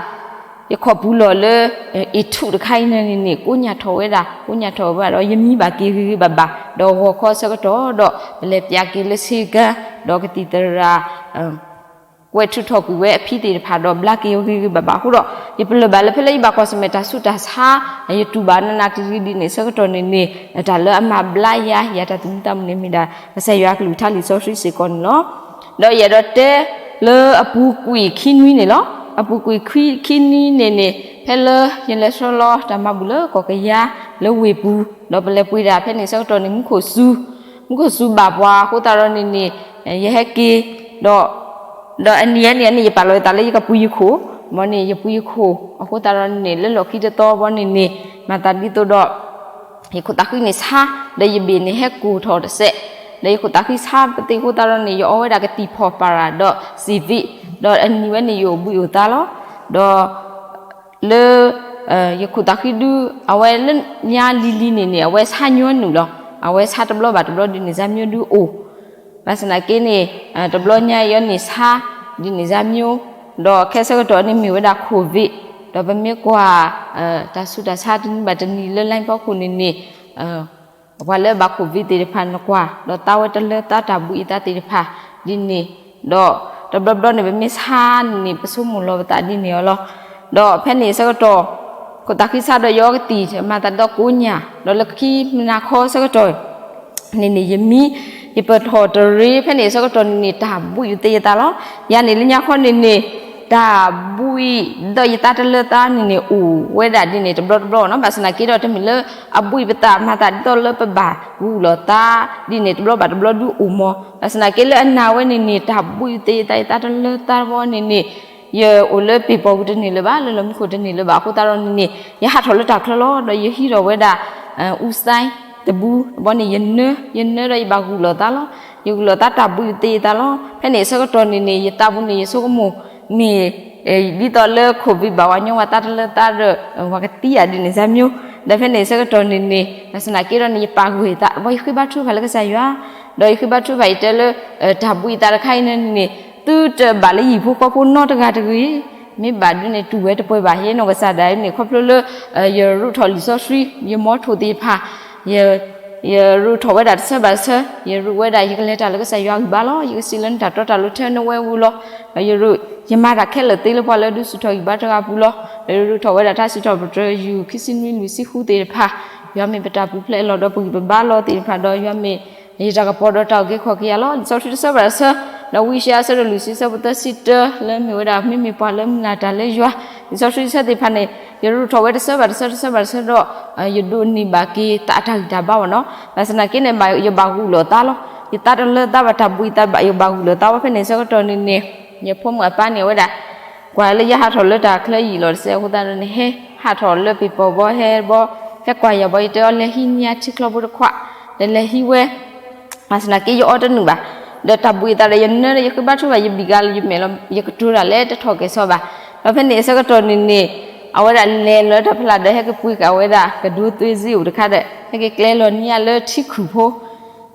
ယခီၣ်ပူၤလီၢ်လၢ အ့ၣ်ထူတခါအံၤန့ၣ်န့ၣ် ကိးညၣ်ထီၣ်ဝဲဒၣ် ကိးညၣ်ထီၣ်ဝဲဒၣ်ဒီး ယမံဘၣ်က့ၤဂ့ၤဂ့ၤဘၣ်ဘၣ် ဒီးဂီၤခီဆၢကတီၢ်ဒီး ပလဲၤပၠးက့ၤလၢဆ့ကၤ ဒီးကသံၣ်သရၣ် ကွဲးထုးထီၣ်ကွံာ်ဝဲအဖံသ့ၣ်တဖၣ်ဒီး ဘျါက့ၤဂ့ၤဂ့ၤဘၣ်ဘၣ်အဃိဒီး ယပလၢၢ်ဘၣ်လၢဖဲလၢယဘၣ်ကွၢ်ဆၢၣ်မဲာ်တၢ်ဆူးတၢ်ဆါ ယတူၢ်ဘၣ်နးနးကဂ့ၤဒ်န့ၣ် ဆၢကတီၢ်န့ၣ်န့ၣ် တၢ်လၢအမၤဘျါယၤ ယၤတၢ်သမံသမိးန့ၣ် မ့ၢ်ဒၣ် ကစၢ်ယွၤအကလုၢ်ကထါလံာ်စီဆှံစ့ၢ်ကီးန့ၣ်လီၤ. ဒီးယအဲၣ်ဒိးတဲလၢအပူၤကွံာ်ခံနွံန့ၣ်လီၤ. အပူၤကွံာ်ခံနွံန့ၣ်န့ၣ် ဖဲလၢယလဲၤဆှၢလီၤတၢ်မၤဘူၣ်လၢကီၢ်ကယၤလၢဝ့ၢ်ပူၤ ဒီးပလဲၤပှ့ၤဒၣ်ဖဲန့ၣ်ဆၢကတီၢ်န့ၣ် မူခိၣ်စူၤ မူခိၣ်စူၤဘၣ်ပှၤအဃိသတးဒီးန့ၣ်န့ၣ် ယဟဲက့ၤ ဒီး ဒီးအနံၤအနံၤအနံၤ ယပာ်လီၤယသးလၢယကပှ့ၤယခိၣ် ဘီန့ၣ် ယပှ့ၤယခိၣ် အဃိသတးဒီးန့ၣ် လၢလီၢ်ခံတသီဘီန့ၣ်န့ၣ် မၤသးဒ်သိးဒီး ယခိၣ်သးဃံန့ၣ်ဆါ ဒီးယဘ့ၣ်န့ၣ်ဟဲကိၢ်ထီၣ်တစဲး ဒီးယခိၣ်သးဃံဆါပသ့ၣ်အဃိသတးဒီးန့ၣ် ယအီဝဲဒၣ်ကသံၣ်ဖီၣ်ပၤရၣ်ဒီးစံၣ်သံး ဒီးအနံၤဝဲန့ၣ် ယအိၣ်ဘှံးအိၣ်သါလီၤ. ဒီး လၢ ယခိၣ်သးဃံဒု အဝဲလၢညါလံၤလံၤန့ၣ်န့ၣ် အဝဲဆါညီနုၢ်လီၤ. အဝဲဆါတဘျီဘၣ်တဘျီဒ်န့ၣ် ဇာတ်မျိုးဒုအိၣ် ဘၣ်ဆၣ်သနာ်က့န့ၣ် တဘျီညါအံၤအီၤန့ၣ်ဆါ ဒ်န့ၣ် ဇာတ်မျိုး ဒီးခဲဆၢကတီၢ်န့ၣ်မ့ၢ်ဝဲဒၣ် COVID ဒီးပမ့ၢ်ကွၢ် တၢ်ဆူးတၢ်ဆါတနံၤဘၣ်တနံၤလၢ line ဖီခိၣ်န့ၣ်န့ၣ် ပှၤလၢအဘၣ် COVID သ့ၣ်တဖၣ်နကွၢ် ဒီးသါဝဲတလၢသါ တၢ်ဘှံးအသးသ့ၣ်တဖၣ် ဒ်န့ၣ် ဒီးတဘျီဘျီန့ၣ် ပမ့ၢ်ဆါန့ၣ်န့ၣ် ပဆိကမိၣ်လီၤပသးဒ်န့ၣ်အီၤလီၤ. ဒီးဖဲန့ၣ်ဆၢကတီၢ် ခိၣ်သးဃံဆါဒီးယအီကသံၣ် မၤသးဒ်သိးကိးညၣ် ဒီးလၢခံမုၢ်နၤခီဆၢကတီၢ် န့ၣ်န့ၣ် ယမံ ယပၢၢ်ထီၣ်တရံး ဖဲန့ၣ်ဆၢကတီၢ်န့ၣ်န့ၣ် တၢ်ဘှံးယသးယသးလီၤ. ယၤန့ၣ်လၢညါခီန့ၣ်န့ၣ် တၢ်ဘှံးဒီးယသးတလၢသါန့ၣ်န့ၣ် အိၣ်ဝဲဒၣ်ဒ်န့ၣ် တဘျီတဘျီနီၤ. ဘၣ်ဆၣ်သနာ်က့ဒီး တမ့ၢ်လၢအဘှံးပသး မၤသးဒ်သိးလၢပဘၣ်ဂုာ်လိာ်သး ဒ်န့ၣ် တဘျီဘၣ်တဘျီဒုအိၣ်မး. ဘၣ်ဆၣ်သနာ်က့လၢအနာ်ဝဲန့ၣ်န့ၣ် တၢ်ဘှံးယသးယသး ယသးတလၢသါတဘျီန့ၣ်န့ၣ် ယအိၣ်လၢပ့ၤပီၤပူၤတန့ၢ်လၢၤဘၣ်, လၢလီၢ်မံခိၣ်တန့ၢ်လၢၤဘၣ်အဃိသတးဒီးန့ၣ်န့ၣ် ယဟးထီၣ်လၢတၢ်ချၢလီၤ. ဒီးယဟံးထီၣ်ဝဲဒၣ် အူစဲတဘူ တဘျီန့ၣ် ယနၢ ယနၢဒီးယဘၣ်ဂုာ်လိာ်သးလီၤ. ယဂုာ်လိာ်သးတၢ်ဘှံးယသးယသးလီၤ. ဖဲန့ၣ်ဆၢကတီၢ်န့ၣ်န့ၣ် ယသးပူၤန့ၣ် ယဆိကမိၣ် မ့ၢ် ဒ်သိးလၢ COVID ဘၣ်ဝဲညီ ဝဲသးတလၢသါဒီး ဝဲကသံဧါဒ်န့ၣ် ဇာတ်မျိုး ဒီးဖဲန့ၣ်ဆၢကတီၢ်န့ၣ်န့ၣ် ဘၣ်ဆၣ်သနာ်က့ဒီးန့ၣ် ယပာ်ဂၢၢ်ယသး ဘၣ်ယဃ့ဘါထုကဖၣ်လၢကစၢ်ယွၤ ဒီးယဃ့ဘါထုကဖၣ်ယတဲလၢ တၢ်ဘှံးယသးတခါအံၤန့ၣ်န့ၣ် သုတဘၣ်လၢယဟံၣ်ဖိဃီဖိနီတဂၤတဂ့ၤ မ့ၢ်ဘၣ်ဒုန့ၣ် တူၢ်ဝဲတပှဲၤဘၣ် ယဲနီၢ်ကစၢ်ဒၣ်အံၤန့ၣ် ခီဖျိလၢ ယရူးထီၣ်လံာ်စီဆှံ ယမီထိၣ်သ့ၣ်တဖၣ် ယရူးထီၣ်ဝဲဒၣ်တဆၢဘၣ်တဆၢ ယရူးဝဲဒၣ် ယကလဲၤတၢ်လၢကစၢ်ယွၤဂံၢ်ဘါလီၤ. ယကစံးလၢနတၢ်တီတၢ်လိၤထဲနဝဲပူၤလီၤ. ဒီးယရူး ယမၤတၢ်ခဲလၢာ်သ့လၢပှၤလၢဒုးစံးထီၣ်ဂံၢ်ဘါတဂၤပူၤလီၤ. ဒီးယရူးထီၣ်ဝဲဒၣ်တၢ်စံးထီၣ်ပတြၢၤ ယူၢ်ခံဆံနွံလွံၢ်ဆံဃုသ့ၣ်တဖၣ် ယွၤမ့ၢ်ပတၢ်ပူၤဖျဲးအလီၢ်ဒီးပဂံၢ်ပဘါလီၤသ့ၣ်တဖၣ်ဒီး ယွၤမ့ၢ်ယတၢ်ကပီၤဒီးတၢ်အုၣ်က့ၤခီၣ်က့ၤယၤလီၤ. လံာ်စီဆှံတဆၢဘၣ်တဆၢ, ဒီးဝံယၡါယၤအဆၢဒိၣ်လွံၢ်ဆံ အဆၢဖိသၢဆံတၢ လၢမ့ၢ်ဝဲဒၣ်မ့မ့ၢ်ပှၤလၢမုၢ်လၢ်တၢ်လၢယွၤ, လံာ်စီဆှံတဆၢသ့ၣ်တဖၣ်န့ၣ် ယဒိးထီၣ်ဝဲတဆၢဘၣ်တဆၢ တဆၢဘၣ်တဆၢဒီး ယဒိးန့ၢ်ဘၣ်က့ၤတၢ်အတၢ်ဂံၢ်တၢ်ဘါဘၣ်နီၤ. ဘၣ်ဆၣ်သနာ်က့န့ၣ် ယဘၣ်ဂုာ်လိာ်သးလီၤ. ယသးတလၢသးဘၣ် တၢ်ဘှံးသးဘၣ် ယဘၣ်ဂုာ်လိာ်သးဝဲဖဲန့ၣ်အဆၢကတီၢ်န့ၣ်န့ၣ်, ယဖိမုၣ်အပၢ်န့ၣ် အဝဲဒၣ် ကွၢ်လၢယဟးထီၣ်လၢတၢ်ချၢယံာ်လီၤတစဲးအဃိသတးဒီးန့ၣ် ဟဲဟးထီၣ်လၢပ့ၤပီၤဘီ ဟဲဘီ ဟဲကွၢ်ယၤဘီ ယတဲအီၤ လဲၤဟံးန့ၢ်ယထံချီဖိတခွး, ဒီးလဲၤဟံးဝဲ ဘၣ်ဆၣ်သနာ်က့ယအီတနုာ်ဘၣ်. ဒီးတၢ်ဘှံးအသးဒီး ယနၢဒီးယဃ့ဘါထုကဖၣ် ယဘံၣ်ကါလၢယမဲာ်လီၤ ယကတိၤတၢ်လၢတထီၣ်ကဲၣ်ဆိးဘၣ်. ဒီးဖဲန့ၣ်အဆၢကတီၢ်န့ၣ်န့ၣ် အဝဲဒၣ်လဲၤလၢတၢ်ဖျါဒီး ဟဲက့ၤပှ့ၤက့ၤအဝဲဒၣ် ကဒိသွ့စ့အိၣ်တခါဒီး ဟဲက့ၤကျဲလီၤန့ၢ်ယၤလၢထံခုၣ်ဖိ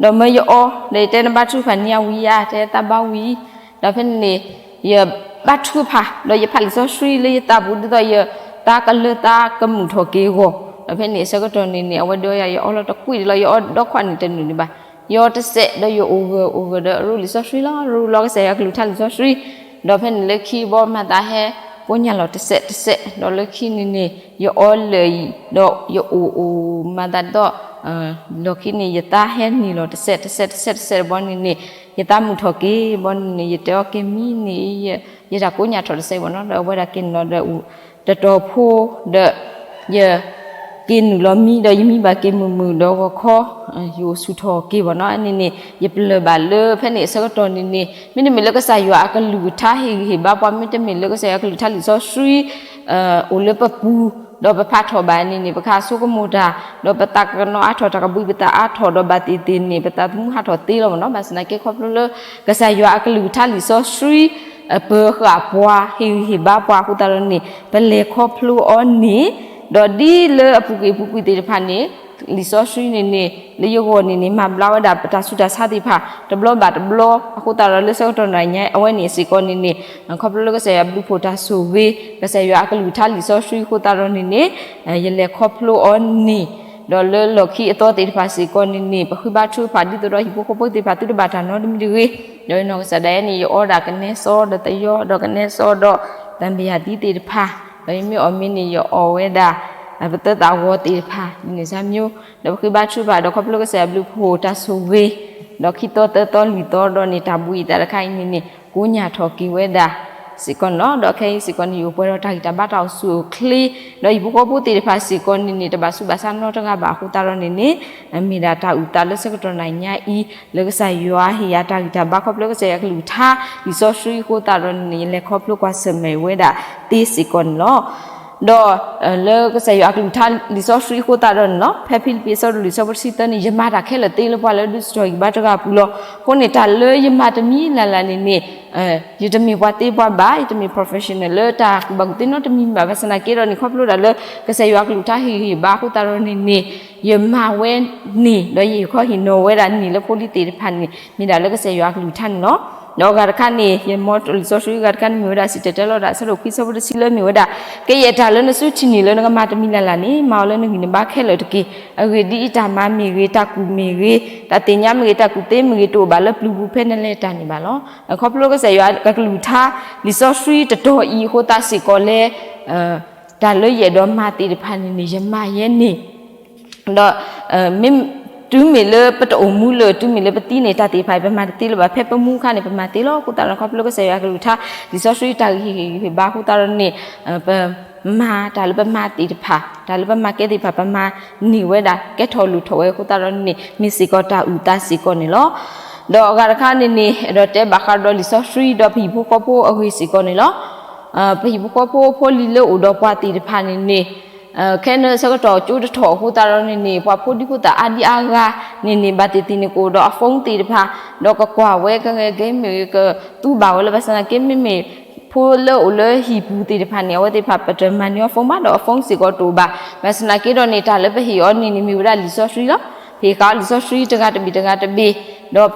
ဒီးမၢယအီ ဒီးယတဲ နဘါထုကဖၣ်န့ၢ်ယၤဝံၤဧါ, တဲ သးဘါဝံၤအံၤ. ဒီးဖဲန့ၣ်န့ၣ် ယဘါထုကဖၣ် ဒီးယဖးလံာ်စီဆှံလၢယသးပူၤ ဒ်သိးယသးကလၢသးကမုာ်ထီၣ်က့ၤအဂီၢ်, ဒီးဖဲန့ၣ်အဆၢကတီၢ်န့ၣ်န့ၣ် အဝဲဒၣ်ယၤ ယအီလီၤတကွံာ်ဒံးလီၤ. ယအီဒီခွါန့ၣ်တနုာ်ဒံးဘၣ်. ယအီတစဲး ဒီးယအိၣ်ဂၢၢ်အိၣ်ဂၢၢ်ဒီး ရူလံာ်စီဆှံလီၤ. ရူလီၤကစၢ်ယွၤကလုၢ်ကထါလံာ်စီဆှံ, ဒီးဖဲန့ၣ်လၢခံဘီ မၤသးဟဲကိးညၣ်လီၤတစဲးတစဲး, ဒီးလၢခံန့ၣ်န့ၣ် ယအီလၢာ်အံၤ ဒီးယအိၣ်အိၣ်မၤသးဒ်သိး လီၢ်ခံန့ၣ် ယသးဟဲနံၤလီၤတစဲးတစဲးတစဲးတစဲးတဘီန့ၣ်န့ၣ် ယသးမုာ်ထီၣ်က့ၤဘီန့ၣ်န့ၣ် ယတဲအီၤ က့ၤမံန့ၣ် ယတၢ်ကိးညၣ်ထီၣ်တစဲးဘၣ်နီၤ. ဒီးအဝဲဒၣ်က့ၤနုာ်လီၤဒီး တတီၤဖိ ဒီး ယ က့ၤနုာ်လီၤမံ ဒီးယမံဘၣ်က့ၤမုာ်မုာ်ဒီးဂီၤခီ ယအိၣ်ဆူၣ်ထီၣ်က့ၤဘၣ်နီၤ. အန့ၣ်န့ၣ် ယပလၢၢ်ဘၣ်လၢဖဲန့ၣ်အဆၢကတီၢ်န့ၣ်န့ၣ် မ့တမ့ၢ်လၢကစၢ်ယွၤအကလုၢ်ကထါဟ့ၣ်ဂံၢ်ဟ့ၣ်ဘါပှၤ မ့တမ့ၢ်လၢကစၢ်ယွၤအကလုၢ်ကထါလံာ်စီဆှံ အိၣ်လၢပပူၤ ဒီးပဖးထီၣ်ဘၣ်န့ၣ်န့ၣ် ပကဟးဆိကမိၣ်တၢ် ဒီးပသးကနီၤအါထီၣ် တၢ်ကဘှံးပသးအါထီၣ် ဒီးဘၣ်သ့ၣ်သ့ၣ်န့ၣ် ပသးသမူဟးထီၣ်သ့လီၤမ့ၢ်နီၤ. ဘၣ်ဆၣ်သနာ်က့ခီဖျိလၢ ကစၢ်ယွၤအကလုၢ်ကထါလံာ်စီဆှံ ပၢၤဃာ်ပှၤ ဟ့ၣ်ဂံၢ်ဟ့ၣ်ဘါပှၤအဃိသတးဒီးန့ၣ် ပလဲၤခီဖျိအီၤန့ၣ် ဒီးဒ်လၢအပူၤကွံာ်ပူၤကွံာ်သ့ၣ်တဖၣ်န့ၣ် လံာ်စီဆှံန့ၣ်န့ၣ် လၢယဂီၢ်န့ၣ်န့ၣ် မၤဘျါဝဲဒၣ်ပတၢ်ဆူးတၢ်ဆါသ့ၣ်တဖၣ် တဘျီဘၣ်တဘျီ အဃိသတးဒီးလၢဆၢကတီၢ်နၤညါအဝဲန့ၣ်စ့ၢ်ကီးန့ၣ်န့ၣ် ခီဖျိလၢကစၢ်ယွၤဘျုးဖှိၣ်တၢ်ဆိၣ်ဂ့ၤ ကစၢ်ယွၤအကလုၢ်ကထါလံာ်စီဆှံအဃိသတးဒီးန့ၣ်န့ၣ် ယလဲၤခီဖျိအီၤန့ၣ် ဒီးလၢလီၢ်ခံအသီသ့ၣ်တဖၣ်စ့ၢ်ကီးန့ၣ်န့ၣ် ပဃ့ဘါထုကဖၣ်ဒ်သိးဒီး ဟံၣ်ဖိဃီဖိသ့ၣ်တဖၣ်သုတဘၣ်တၢ်နီတမံၤတဂ့ၤ, ဒီးယနီၢ်ကစၢ်ဒၣ်ယဲန့ၣ် ယအီဒၣ်ကနဲစီဒီးသယီ ဒီးကနဲစီဒီး သံဘယၣ်သံသ့ၣ်တဖၣ်, ဒီးယမ့ၢ်အီၣ်မ့ၤန့ၣ် ယအီၣ်ဝဲဒၣ် ပသၢသၣ်ဂီၤသ့ၣ်တဖၣ် ဒ်န့ၣ်စၢ်မၠိ ဒီးပဃ့ဘါထုကဖၣ်ဒီးခီဖျိကစၢ်ယွၤဘျုးဖှိၣ်တၢ်ဆိၣ်ဂ့ၤ ဒီးခံသီသၢသီလွံၢ်သီဒီးန့ၣ် တၢ်ဘှံးအသးတခါအံၤန့ၣ်န့ၣ် ကိးညၣ်ထီၣ်က့ၤဝဲဒၣ်စ့ၢ်ကီးန့ၣ်လီၤ. ဒီးခဲအံၤစ့ၢ်ကီးန့ၣ် ယအိၣ်ပှဲၤဒီးတၢ်ဂံၢ်တၢ်ဘါတၢ်အိၣ်ဆူၣ်အိၣ်ချ့ ဒီးဟံၣ်ဖိဃီဖိသ့ၣ်တဖၣ်စ့ၢ်ကီးန့ၣ်န့ၣ် တဘၣ်ဆူးဘၣ်ဆါနီတဂၤဘၣ်အဃိသတးဒီးန့ၣ်န့ၣ် မ့ၢ်ဒၣ်တၢ်အုၣ်သးလၢဆၢကတီၢ်နၤညါအံၤ လၢကစၢ်ယွၤဟ့ၣ်ယၤတၢ်ဂံၢ်တၢ်ဘါခီဖျိကစၢ်ယွၤကလုၢ်ကထါ လံာ်စီဆှံအဃိသတးဒီးန့ၣ်န့ၣ် ယလဲၤခီဖျိကွၢ်ဆၢၣ်မဲာ်ဝဲဒၣ်သ့စ့ၢ်ကီးန့ၣ်လီၤ. ဒီး လၢကစၢ်ယွၤအကလုၢ်ကထါလံာ်စီဆှံအဃိသတးဒီးန့ၣ်လီၤ ဖဲဖံလံးပံးအဆၢဒိၣ်လွံၢ်အဆၢဖိတဆံသၢန့ၣ် ယမၤတၢ်ခဲလၢာ်သ့လၢပှၤလၢဒုးဆူၣ်ထီၣ်ဂံၢ်ဘါတဂၤအပူၤလီၤ. အဃိန့ၣ် တၢ်လၢယမၤတမံၤလၢ်လၢ်န့ၣ်န့ၣ် ယတမ့ၢ်ပှၤသ့ပှၤဘၣ် ယတမ့ၢ် professional လၢတၢ်ကူၣ်ဘၣ်ကူၣ်သ့နီတမံၤဘၣ်. ဘၣ်ဆၣ်သနာ်က့ဒီးန့ၣ် ခီဖျိဒၣ်လၢ ကစၢ်ယွၤအကလုၢ်ကထါဟ့ၣ်ဂံၢ်ဟ့ၣ်ဘါအဃိသတးဒီးန့ၣ်န့ၣ် ယမၤဝဲန့ၣ် ဒီးယဟ့ၣ်ခီဟ့ၣ်နီၤဝဲဒၣ်န့ၣ်လၢဖိလံၤသ့ၣ်တဖၣ်န့ၣ် မ့ၢ်ဒၣ်လၢကစၢ်ယွၤအကလုၢ်ကထါန့ၣ်လီၤ. ဒီးအဂၤတခါန့ၣ် ယမီလံာ်စီဆှံအဂၤတခါန့ၣ်မ့ၢ်ဝဲဒၣ် စံၣ်တဲၤတဲလီၤဒၣ်အဆၢဒိၣ်ခွံအဆၢဖိတဆံလၢမ့ၢ်ဝဲဒၣ် ကယဲၢ်တၢ်လၢနစုထံၣ်န့ၢ်လၢနကမၤတမံၤလၢ်လၢ်န့ၣ် မၤအီၤလၢနဂံၢ်နဘါခဲလၢာ်တက့ၢ်. အဂ့ၢ်ဒ်အံၤ, တၢ်မၤမ့ၢ်ဂ့ၤ, တၢ်ကူၣ်မ့ၢ်ဂ့ၤ, တၢ်သ့ၣ်ညါမ့ၢ်ဂ့ၤ, တၢ်ကူၣ်သ့မ့ၢ်ဂ့ၤ တအိၣ်ဘၣ်လၢပျုၤပူၤဖဲနလဲၤတၢ်န့ၣ်ဘၣ်လီၤ. ခီဖျိကစၢ်ယွၤအကလုၢ်ကထါ လံာ်စီဆှံတတီၤအံၤအဃိသတးစ့ၢ်ကီးလၢ တၢ်လၢယအဲၣ်ဒိးမၤသ့ၣ်တဖၣ်န့ၣ်န့ၣ် ယမၤယဲန့ၣ် ဒီး မ့ၢ်တုၤမ့ၢ်လၢပတအိၣ်မူလၢၤ တုၤမ့ၢ်လၢပသံန့ၣ် တၢ်သ့ၣ်တဖၣ်အံၤ ပမၤတသ့လၢၤဘၣ်. ဖဲပမူအခါန့ၣ် ပမၤသ့လီၤ. အဃိသတးဒီး ခီဖျိကစၢ်ယွၤအကလုၢ်ကထါ လံာ်စီဆှံတၢ်ဂ့ၢ်ဟ့ၣ်ဂံၢ်ဟ့ၣ်ဘါအဃိသတးဒီးန့ၣ် ပမၤတၢ်လၢပမၤသ့ၣ်တဖၣ် တၢ်လၢပမၤကဲသ့ၣ်တဖၣ် ပမၤန့ၢ်ဝဲဒၣ် ကဲထီၣ်လိၣ်ထီၣ်ဝဲအဃိသတးဒီးန့ၣ် မ့ၢ်စ့ၢ်ကီးတၢ်အုၣ်သးစ့ၢ်ကီးန့ၣ်လီၤ. ဒီးအဂၤတခါန့ၣ်န့ၣ် အဲၣ်ဒိးတဲဘၣ်ဃးဒီးလံာ်စီဆှံဒီးပဟံၣ်ဖိဃီဖိအဂ့ၢ်စ့ၢ်ကီးန့ၣ်လီၤ. ပဟံၣ်ဖိဃီဖိဖိလံၤလၢအိၣ်ဒီးပှၤသ့ၣ်တဖၣ်န့ၣ်န့ၣ် ခဲအံၤဆၢကတီၢ်ကၠိတထီၣ်အဃိသတးဒီးန့ၣ်န့ၣ် ပှၤဖိဒံဖိသၣ်အါဒံအါဂၤန့ၣ်န့ၣ် ဘၣ်သ့ၣ်သ့ၣ်န့ၣ် ကအိၣ်ဒီးအ phone သ့ၣ်တဖၣ် ဒီးကကွၢ်ဝဲကဂဲၤကဲမ့ၢ်ဂ့ၤ ကသူဘၣ်ဝဲလၢ ဘၣ်ဆၣ်သနာ်က့ မ့မ့ၢ်ဖိလၢအိၣ်လၢဟံၣ်ပူၤသ့ၣ်တဖၣ်န့ၣ် အဝဲသ့ၣ်တဖၣ်ပတမၤန့ၢ်အီၤ phone ဘၣ်ဒီးအ phone စ့ၢ်ကီးတအိၣ်ဘၣ်. ဘၣ်ဆၣ်သနာ်က့ဒီးန့ၣ် တၢ်လၢပဟ့ၣ်အီၤန့ၣ်န့ၣ် မ့ၢ်ဝဲဒၣ်လံာ်စီဆှံလီၤ. ပဟ့ၣ်ဃာ်အီၤလံာ်စီဆှံတဂၤတဘ့ၣ်တဂၤတဘ့ၣ်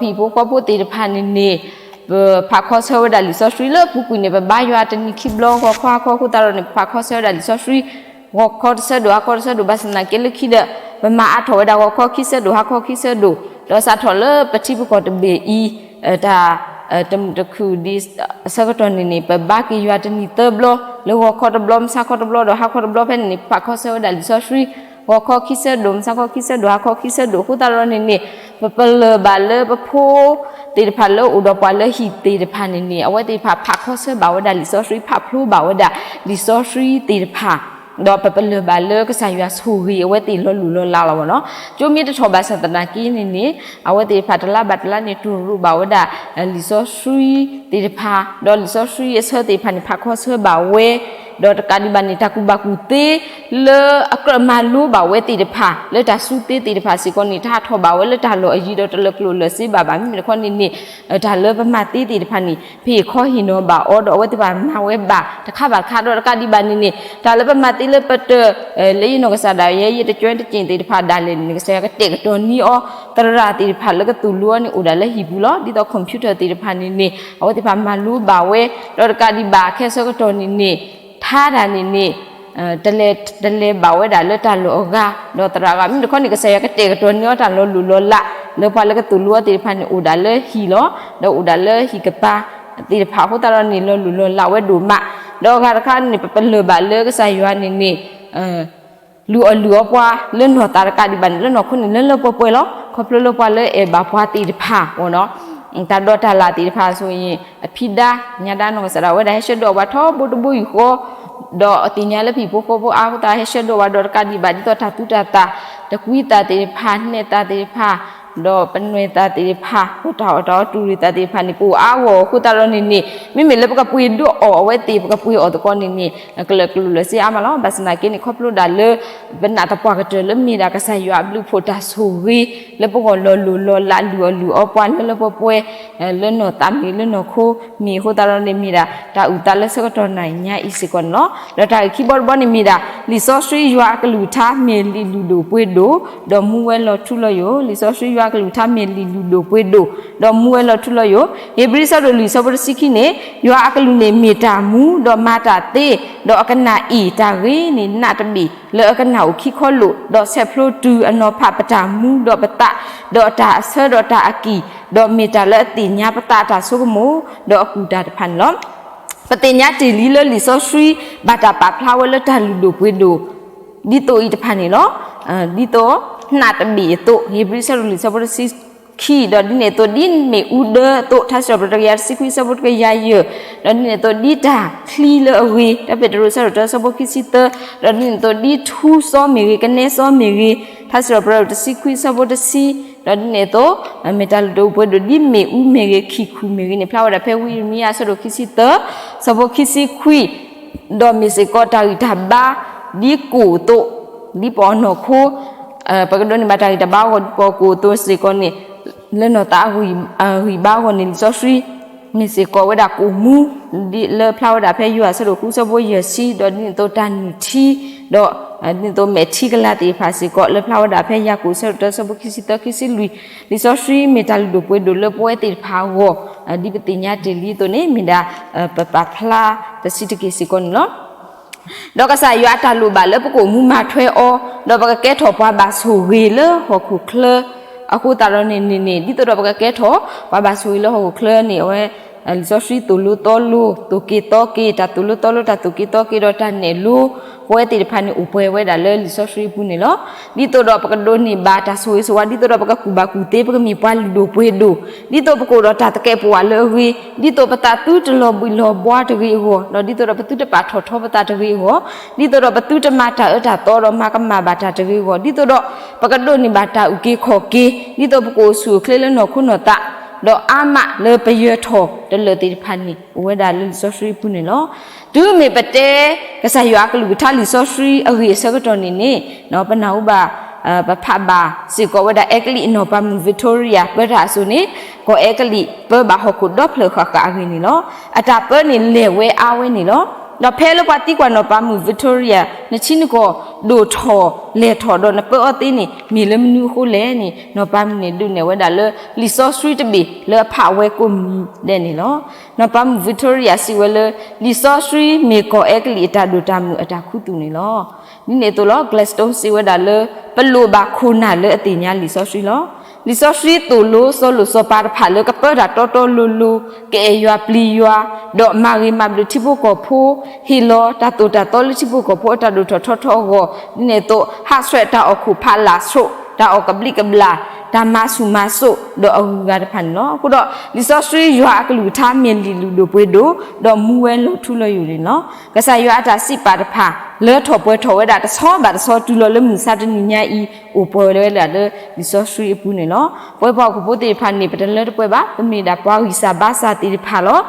ဒီးပဟံၣ်ဖိဃီဖိသ့ၣ်တဖၣ်န့ၣ်န့ၣ် ပဖးခီဆၢဝဲဒၣ်လံာ်စီဆှံလၢအပူၤကွံာ်န့ၣ် ပဘါယွၤတနံၤခံဘျီ ဂီၤခီဟါခီအဃိသတးဒီးန့ၣ် ပဖးခီဆၢဝဲဒၣ်လံာ်စီဆှံ ဂီၤခီတဆၢဒိၣ် ဟါခီတဆၢဒိၣ် ဘၣ်ဆၣ်သနာ်က့လၢခံဒီး ပမၤအါထီၣ်ဝဲဒၣ်ဂီၤခီခံဆၢဒိၣ် ဟါခီခံဆၢဒိၣ် ဒီးစးထီၣ်လၢပထံပကီၢ်တဘ့ၣ်အံၤ တၢ်တမုာ်တခုၣ်ဒံးအဆၢကတီၢ်န့ၣ်န့ၣ် ပဘါက့ၤယွၤတနံၤသၢဘျီ လၢဂီၤခီတဘျီ မုၢ်ဆါခီတဘျီ ဒီးဟါခီတဘျီ ဖဲန့ၣ်န့ၣ် ပဖးခီဆၢဝဲဒၣ်လံာ်စီဆှံ ဂီၤခီခံဆၢဒိၣ်, မုၢ်ဆါခီခံဆၢဒိၣ်, ဟါခီခံဆၢဒိၣ်အဃိသတးဒီးန့ၣ်န့ၣ်, ပပလၢၢ်ဘၣ်လၢပဖိသ့ၣ်တဖၣ်လၢအိၣ်ဒီးပှၤလၢဟံၣ်သ့ၣ်တဖၣ်န့ၣ်န့ၣ်, အဝဲသ့ၣ်တဖၣ်ဖးခီဆၢဘၣ်ဝဲဒၣ်လံာ်စီဆှံ, ဖးဖျိဘၣ်ဝဲဒၣ်လံာ်စီဆှံသ့ၣ်တဖၣ်, ဒီးပပလၢၢ်ဘၣ်လၢကစၢ်ယွၤဆိၣ်ဂ့ၤအဝဲသ့ၣ်လီၤလူၢ်လီၤလးလီၤဘၣ်နီၤ. ကၠိမ့ၢ်တထီၣ်ဘၣ်ဆၣ်သနာ်က့န့ၣ်န့ၣ်, အဝဲသ့ၣ်တဖၣ်တလါဘၣ်တလါန့ၣ် တိၢ်ရိၣ်ဘၣ်ဝဲဒၣ် လံာ်စီဆှံသ့ၣ်တဖၣ်, ဒီးလံာ်စီဆှံအဆၢသ့ၣ်တဖၣ်န့ၣ် ဖးခီဆၢဘၣ်ဝဲ, ဒီးတကးဒံးဘၣ်န့ၣ် တၢ်ကူၣ်ဘၣ်ကူၣ်သ့လၢအကြၢးမၤလိဘၣ်ဝဲသ့ၣ်တဖၣ် လၢတၢ်စုသ့သ့ၣ်တဖၣ်စ့ၢ်ကီးန့ၣ် တဟးထီၣ်ဘၣ်ဝဲလၢတၢ်လီၢ်အယံၤဒီးတလၢာ်ကျိၣ်လၢာ်စ့ဘၣ်ဘၣ်. မ့မ့ၢ်တခီန့ၣ်န့ၣ်, တၢ်လၢပမၤသ့သ့ၣ်တဖၣ်န့ၣ် ဖ့ၣ်ခီဟ့ၣ်နီၤဘၣ်အီၤ ဒီးအဝဲသ့ၣ်တဖၣ်မၤဝဲဘၣ်တခါဘၣ်တခါ ဒီးတကးဒံးဘၣ်န့ၣ်န့ၣ် တၢ်လၢပမၤသ့လၢပတ လၢယနီၢ်ကစၢ်ဒၣ်ယဲ ယတကၠွဲတက့ၢ်သ့ၣ်တဖၣ်ဒၣ်လဲာ်န့ၣ် ကစၢ်ယွၤကတဲာ်ကတီၤန့ၢ်အီၤ သရၣ်သ့ၣ်တဖၣ်လၢကသိၣ်လိအီၤန့ၣ် အိၣ်ဒၣ်လၢဟံၣ်ပူၤလီၤ. ဒ်သိး computer သ့ၣ်တဖၣ်န့ၣ်န့ၣ် အဝဲသ့ၣ်တဖၣ်မၤလိဘၣ်ဝဲ, ဒီးတကးဒံးဘၣ်ခဲဆၢကတီၢ်န့ၣ်န့ၣ် ထါတၢ်န့ၣ်န့ၣ် တလဲၤဘၣ်ဝဲဒၣ်လၢတၢ်လီၢ်အဂၤ ဒီးသရၣ်အဂၤ မ့မ့ၢ်တခီန့ၣ် ကစၢ်ယွၤကတဲာ်ကတီၤန့ၢ်အီၤတၢ်လီၤလိၢ်လီၤလး လၢပှၤလၢကသိၣ်လိအီၤသ့ၣ်တဖၣ်န့ၣ် အိၣ်ဒၣ်လၢဟံၣ်လီၤ. ဒီးအိၣ်ဒၣ်လၢဟံၣ်ကပၤသ့ၣ်တဖၣ်အဃိသတးဒီးန့ၣ် လီၤလိၢ်လီၤလးဝဲဒိၣ်မး. ဒီးအဂၤတခါန့ၣ် ပပလၢၢ်ဘၣ်လၢကစၢ်ယွၤန့ၣ်န့ၣ် လုၢ်အီၣ်လုၢ်အီပှၤလၢနီၢ်သးတကးဒံးဘၣ်န့ၣ် လၢနီၢ်ခိန့ၣ် လၢလၢပှဲၤပှဲၤလီၤ. ခီဖျိလၢပှၤလၢအဲၣ်ဘၣ်ပှၤသ့ၣ်တဖၣ်အဂီၢ်နီၤ, တၢ်ဒိးတၢ်လၢ်သ့ၣ်တဖၣ်အသိးန့ၣ် အဖံဒါ ညါဒါနီၢ်ကစၢ်ဒၣ်ဝဲဒၣ် ဟဲဆှၢဒိးပှၤထီဘိတဘိယူၢ်ဃီ ဒီးအသ့ၣ်ညါလၢဖံဖိဃီဖိအါအဃိသတး ဟဲဆှၢဒိးပှၤဒီးတကးဒံးဘၣ် ဒ်သိးတၢ်သူတၢ်သၣ်, တကွံသၣ်သ့ၣ်တဖၣ်, နဲၣ်သၣ်သ့ၣ်တဖၣ်, ဒီးပနွဲၣ်သၣ်သ့ၣ်တဖၣ်, ပတၢ်အီၣ်တၢ်အီတူၢ်ရ့ၣ်သၣ်သ့ၣ်တဖၣ်န့ၣ် ပအိၣ်အါဂီၢ်အဃိသတးဒီးန့ၣ်န့ၣ် မ့မ့ၢ်လၢပကပှ့ၤဒိၣ်အီၣ်အဝဲသ့ၣ် ပကပှ့ၤအီၣ်သကိးန့ၣ်န့ၣ် ကလၢာ်ကျိၣ်လၢာ်စ့အါမးလီၤ. ဘၣ်ဆၣ်သနာ်က့န့ၣ် ခီဖျိဒၣ်လၢ ပနာ်သပှၢ်ကတၢၢ်လၢမ့ၢ်ဒၣ်ကစၢ်ယွၤအဘျုးအဖှိၣ်တၢ်ဆိၣ်ဂ့ၤ လၢပဂီၢ် လီၤလိၢ်လီၤလး လုၢ်အီၣ်လုၢ်အီပှၤလၢလၢပှဲၤပှဲၤ လၢနီၢ်သးမ့ၢ်ဂ့ၤ လၢနီၢ်ခိမ့ၢ်ဂ့ၤအဃိသတးဒီးန့ၣ် မ့ၢ်ဒၣ်တၢ်အုၣ်သးလၢဆၢကတီၢ်နၤအံၤညါအံၤစ့ၢ်ကီးန့ၣ်လီၤ. ဒီးတၢ်ဂ့ၢ်ခံဘီတဘီန့ၣ်မ့ၢ်ဒၣ် လံာ်စီဆှံယွၤအကလုၢ်ကထါမ့ၢ်လံာ်လုၢ်ဒိၣ်ပှ့ၤဒိၣ် ဒီးမူဝဲလီၤထူလီၤယိာ်, လံာ်စီဆှံယွၤအကလုၢ်ကထါမ့ၢ်လံာ်လုၢ်ဒိၣ်ပှ့ၤဒိၣ် ဒီးမူဝဲလီၤထူလီၤယိာ်. ဧ့ၤဘြံၤဆၢဒိၣ်လွံၢ်ဆၢဖိတဆံခံန့ၣ် ယွၤအကလူးန့ၣ်မ့ၢ်တၢ်မူ, ဒီးမၤတၢ်သ့, ဒီးအကနၣ်အ့ၣ်တၢ်ဂ့ၤန့ၣ် နးတဘ့ၣ်လၢအကနၣ်အိၣ်ခံခီလိာ်, ဒီးဆဲးဖျိတုၤအနီၤဖးပတၢ်မူဒီးပသး, ဒီးတၢ်အဆၢဒီးတၢ်အကံၢ်, ဒီးမ့ၢ်တၢ်လၢအသ့ၣ်ညါပသးအတၢ်ဆိကမိၣ်, ဒီးအကူၣ်တၢ်တဖၣ်န့ၣ်လီၤ. ပသ့ၣ်ညါတ့ၢ်လံလၢလံာ်စီဆှံ ဘၣ်တၢ်ပာ်ဖျါဝဲလၢတၢ်လုၢ်ဒိၣ်ပှ့ၤဒိၣ် ဒ်သိးအံၤတဖၣ်န့ၣ်လီၤ. ဒ်သိး နးတဘ့ၣ်အသိး ဧ့ၤဘြံၤဆၢဒိၣ်လွံၢ်ဆၢဖိတဆံခံ, ဒီးဒ်န့ၣ်အသိး ဒ်မ့ၣ်အူဒၢအသိး ထါစံးထီၣ်ပတြၢၤတကယၤတဆံခွံဆၢဖိတကယၤယဲၢ်, ဒီးဒ်န့ၣ်အသိး ဒ်တၢ်ချံလၢအဂ့ၤ တၢပ့းတရူးဆၢဒိၣ်တၢဆၢဖိခံဆံသၢ, ဒီးဒ်န့ၣ်အသိး ဒ်ထူစီမ့ၢ်ဂ့ၤ ကနဲစီမ့ၢ်ဂ့ၤ ထါစံးထီၣ်ပတြၢၤတဆံခွံဆၢဖိတဆံ, ဒီးဒ်န့ၣ်အသိး မ့ၢ်တၢ်လုၢ်ဒိၣ်ပှ့ၤဒိၣ် ဒ်မ့ၣ်အူမ့ၢ်ဂ့ၤ ခံၣ်ခူၣ်မ့ၢ်ဂ့ၤန့ၣ် ဖျါဝဲဒၣ်ဖဲဝံယံးရမံယၤအဆၢဒိၣ်ခံဆံသၢ ဆၢဖိခံဆံခွံ, ဒီးမ့ၢ်စ့ၢ်ကီးတၢ်ဂံၢ်တၢ်ဘါ ဒ်ကိၣ်အသိး, ဒ်ပှၤအီၣ်နီၢ်ခိ, ပကဒိးန့ၢ်ဘၣ်တၢ်ဂံၢ်တၢ်ဘါအဂီၢ် ဒ်ပှၤကိၣ်အသိးစ့ၢ်ကီးန့ၣ်, လၢနီၢ်သးအဂံၢ်ဘါအဂီၢ်န့ၣ် လံာ်စီဆှံ မ့ၢ်စ့ၢ်ကီးဝဲဒၣ်ကိၣ်မူ, ဒ်လၢဖျါဝဲဒၣ်ဖဲယိၤဟၣ်အဆၢဒိၣ်ဃုဆၢဖိယဲၢ်ဆံ, ဒီးဒ်န့ၣ်အသိးတၢ်နုၢ်ထံ, ဒီးဒ်န့ၣ်အသိးမဲာ်ထံကလၤသ့ၣ်တဖၣ်စ့ၢ်ကီး လၢဖျါဝဲဒၣ်ဖဲယၤကိာ်အဆၢဒိၣ်တၢဆၢဖိခံဆံသၢ ခံဆံလွံၢ်, လံာ်စီဆှံမ့ၢ်တၢ်လုၢ်ဒိၣ်ပှ့ၤဒိၣ်လၢပဝဲသ့ၣ်တဖၣ်အဂီၢ်, ဒ်ပသ့ၣ်ညါတ့ၢ်လံအသိးန့ၣ် မ့ၢ်ဒၣ် ပပာ်ဖျါတဆံးတက့ၢ်စ့ၢ်ကီးန့ၣ်လီၤ. ဒီးကစၢ်ယွၤအတၢ်လိၣ်ဘၣ်လၢပကအိၣ်မူမၤထွဲအီၤ, ဒီးပကကဲထီၣ်ပှၤဘၣ်ဆိၣ်ဂ့ၤလၢဟီၣ်ခိၣ်ချၢ, အဃိသတးဒီးန့ၣ်န့ၣ်န့ၣ် ဒ်သိးဒီးပကကဲထီၣ် ပှၤဘၣ်ဆိၣ်ဂ့ၤလၢဟီၣ်ခိၣ်ချၢန့ၣ် အဝဲ လံာ်စီဆှံသိၣ်လိသီလိ, သိၣ်က့ၤသီက့ၤ, တၢ်သိၣ်လိသီလိ တၢ်သိၣ်က့ၤသီက့ၤ ဒီးတၢ်နဲၣ်လိ ပဝဲသ့ၣ်တဖၣ်န့ၣ် အိၣ်ပှဲၤဝဲဒၣ်လၢလံာ်စီဆှံအပူၤန့ၣ်လီၤ. ဒ်သိးဒီးပကဒိးန့ၢ်ဘၣ်တၢ်ဆိၣ်ဂ့ၤဆိၣ်ဝါ, ဒ်သိးဒီးပကကူၣ်ဘၣ်ကူၣ်သ့, ပကမ့ၢ်ပှၤလုၢ်ဒိၣ်ပှ့ၤဒိၣ်, ဒ်သိးပကအိၣ်ဒီးတၢ်သကဲးပဝးလၢအဂ့ၤ, ဒ်သိးပသးသုတလီၤဘှံးလီၤဘှါတဂ့ၤအဂီၢ်, ဒီးဒ်သိးဒီးပသုတပာ်ထီၣ်ထီပသးတဂ့ၤအဂီၢ်, ဒ်သိးဒီးပသုတမၤတၢ်အၢတၢ်သီဒီးမၤကမၣ်ဘၣ်တၢ်တဂ့ၤအဂီၢ်, ဒ်သိးဒီး ပကဒိးန့ၢ်ဘၣ်တၢ်အုၣ်က့ၤခီၣ်က့ၤ, ဒ်သိးပကအိၣ်ဆူၣ်အိၣ်ချ့လၢနီၢ်ခိနီၢ်သး, ဒီးအါမးလၢပယၢၤထီၣ်တလၢာ်သ့ၣ်တဖၣ်န့ၣ် အိၣ်ဝဲဒၣ်လၢလံာ်စီဆှံအပူၤန့ၣ်လီၤ. တုၤမ့ၢ်ပတဲ ကစၢ်ယွၤအကလုၢ်ကထါလံာ်စီဆှံအဂ့ၢ်အဆၢကတီၢ်န့ၣ်န့ၣ် ပနၢ်ဟူဘၣ် ပဖးဘၣ်စ့ၢ်ကီးဝဲဒၣ် အဲကလံးနီၢ်ပၤမုၣ် Victoria ပၢတၢ်အစိၤန့ၣ် ကီၢ်အဲကလံးပၢဘၣ်ဟီၣ်ခိၣ်ဒီဖျၢၣ်ဃၣ်ဃၣ်အဂ့ၢ်န့ၣ်လီၤ. အတၢ်ပၢန့ၣ်လဲၢ်ဝဲအါဝဲန့ၣ်လီၤ. ဒီးဖဲလၢပှၤသံကွၢ်နီၢ်ပၤမုၣ် Victoria နဆံးနကီၢ်ဒိၣ်ထီၣ်လဲၢ်ထီၣ်ဒီးနပၢအီၤသ့န့ၣ် မ့ၢ်လၢမနုၤအဃိလဲၣ်န့ၣ် နီၢ်ပၤမုၣ်န့ၣ်ဒုးနဲၣ်ဝဲဒၣ်လၢ လံာ်စီဆှံတဘ့ၣ်လၢအဖးဝဲကိးမုၢ်ဒဲးန့ၣ်လီၤ. နီၢ်ပၤမုၣ် Victoria စံးဝဲလၢ လံာ်စီဆှံမ့ၢ်ကီၢ်အဲကလံးအတၢ်ဒိၣ်တၢ်မုၢ်အတၢ်ခူသူၣ်န့ၣ်လီၤ. ဒ်န့ၣ်အသိးလီၤ Gladstone စံးဝဲဒၣ်လၢ ပလိၣ်ဘၣ်ခိၣ်နၢ်လၢအသ့ၣ်ညါလံာ်စီဆှံလီၤ. လံာ်စီဆှံသိၣ်လိစီလိာ်စီၤပၤတဖၣ်လၢကပၢတၢ်တီတီလိၤလိၤ, ကအဲၣ်ယွၤပျံၤယွၤ, ဒီးမၤဂ့ၤမၤဘျုးထံဖိကီၢ်ဖိ, ဟ့ၣ်လီၤတၢ်သိၣ်တၢ်သီလၢထံဖိကီၢ်ဖိအတၢ်ဒိၣ်ထီၣ်ထီထီအဂီၢ်, ဒ်န့ၣ်အသိး ဟးဆှဲးတၢ်အီၣ်ခိၣ်ဖးလၢ်ဆိး, တၢ်အီၣ်ကဘျံးကဘျၣ်, တၢ်မၤဆူၣ်မၤစိး, ဒီးအဂုၤအဂၤတဖၣ်န့ၣ်လီၤ. အဃိဒီး လံာ်စီဆှံယွၤအကလုၢ်ကထါမ့ၢ်လံာ်လုၢ်ဒိၣ်ပှ့ၤဒိၣ်, ဒီးမူဝဲလီၤထူလီၤယိာ်န့ၣ်လီၤ. ကစၢ်ယွၤအတၢ်စံးပာ်တဖၣ် လၢထီၣ်ပှဲၤထီၣ်ဝဲဒၣ်တဆီဘၣ်တဆီတုၤလီၤလၢမုၢ်မဆါတနံၤညါအံၤ အိၣ်ပှဲၤဝဲလၢဒၣ်လၢလံာ်စီဆှံအပူၤန့ၣ်လီၤ. ပဝဲပှၤဟီၣ်ခိၣ်ဖိသ့ၣ်တဖၣ်န့ၣ် ပတလၢတပှဲၤဘၣ်, ပမ့ၢ်ဒၣ်ပှၤဂံၢ်စၢ်ဘါစၢ်သ့ၣ်တဖၣ်လီၤ.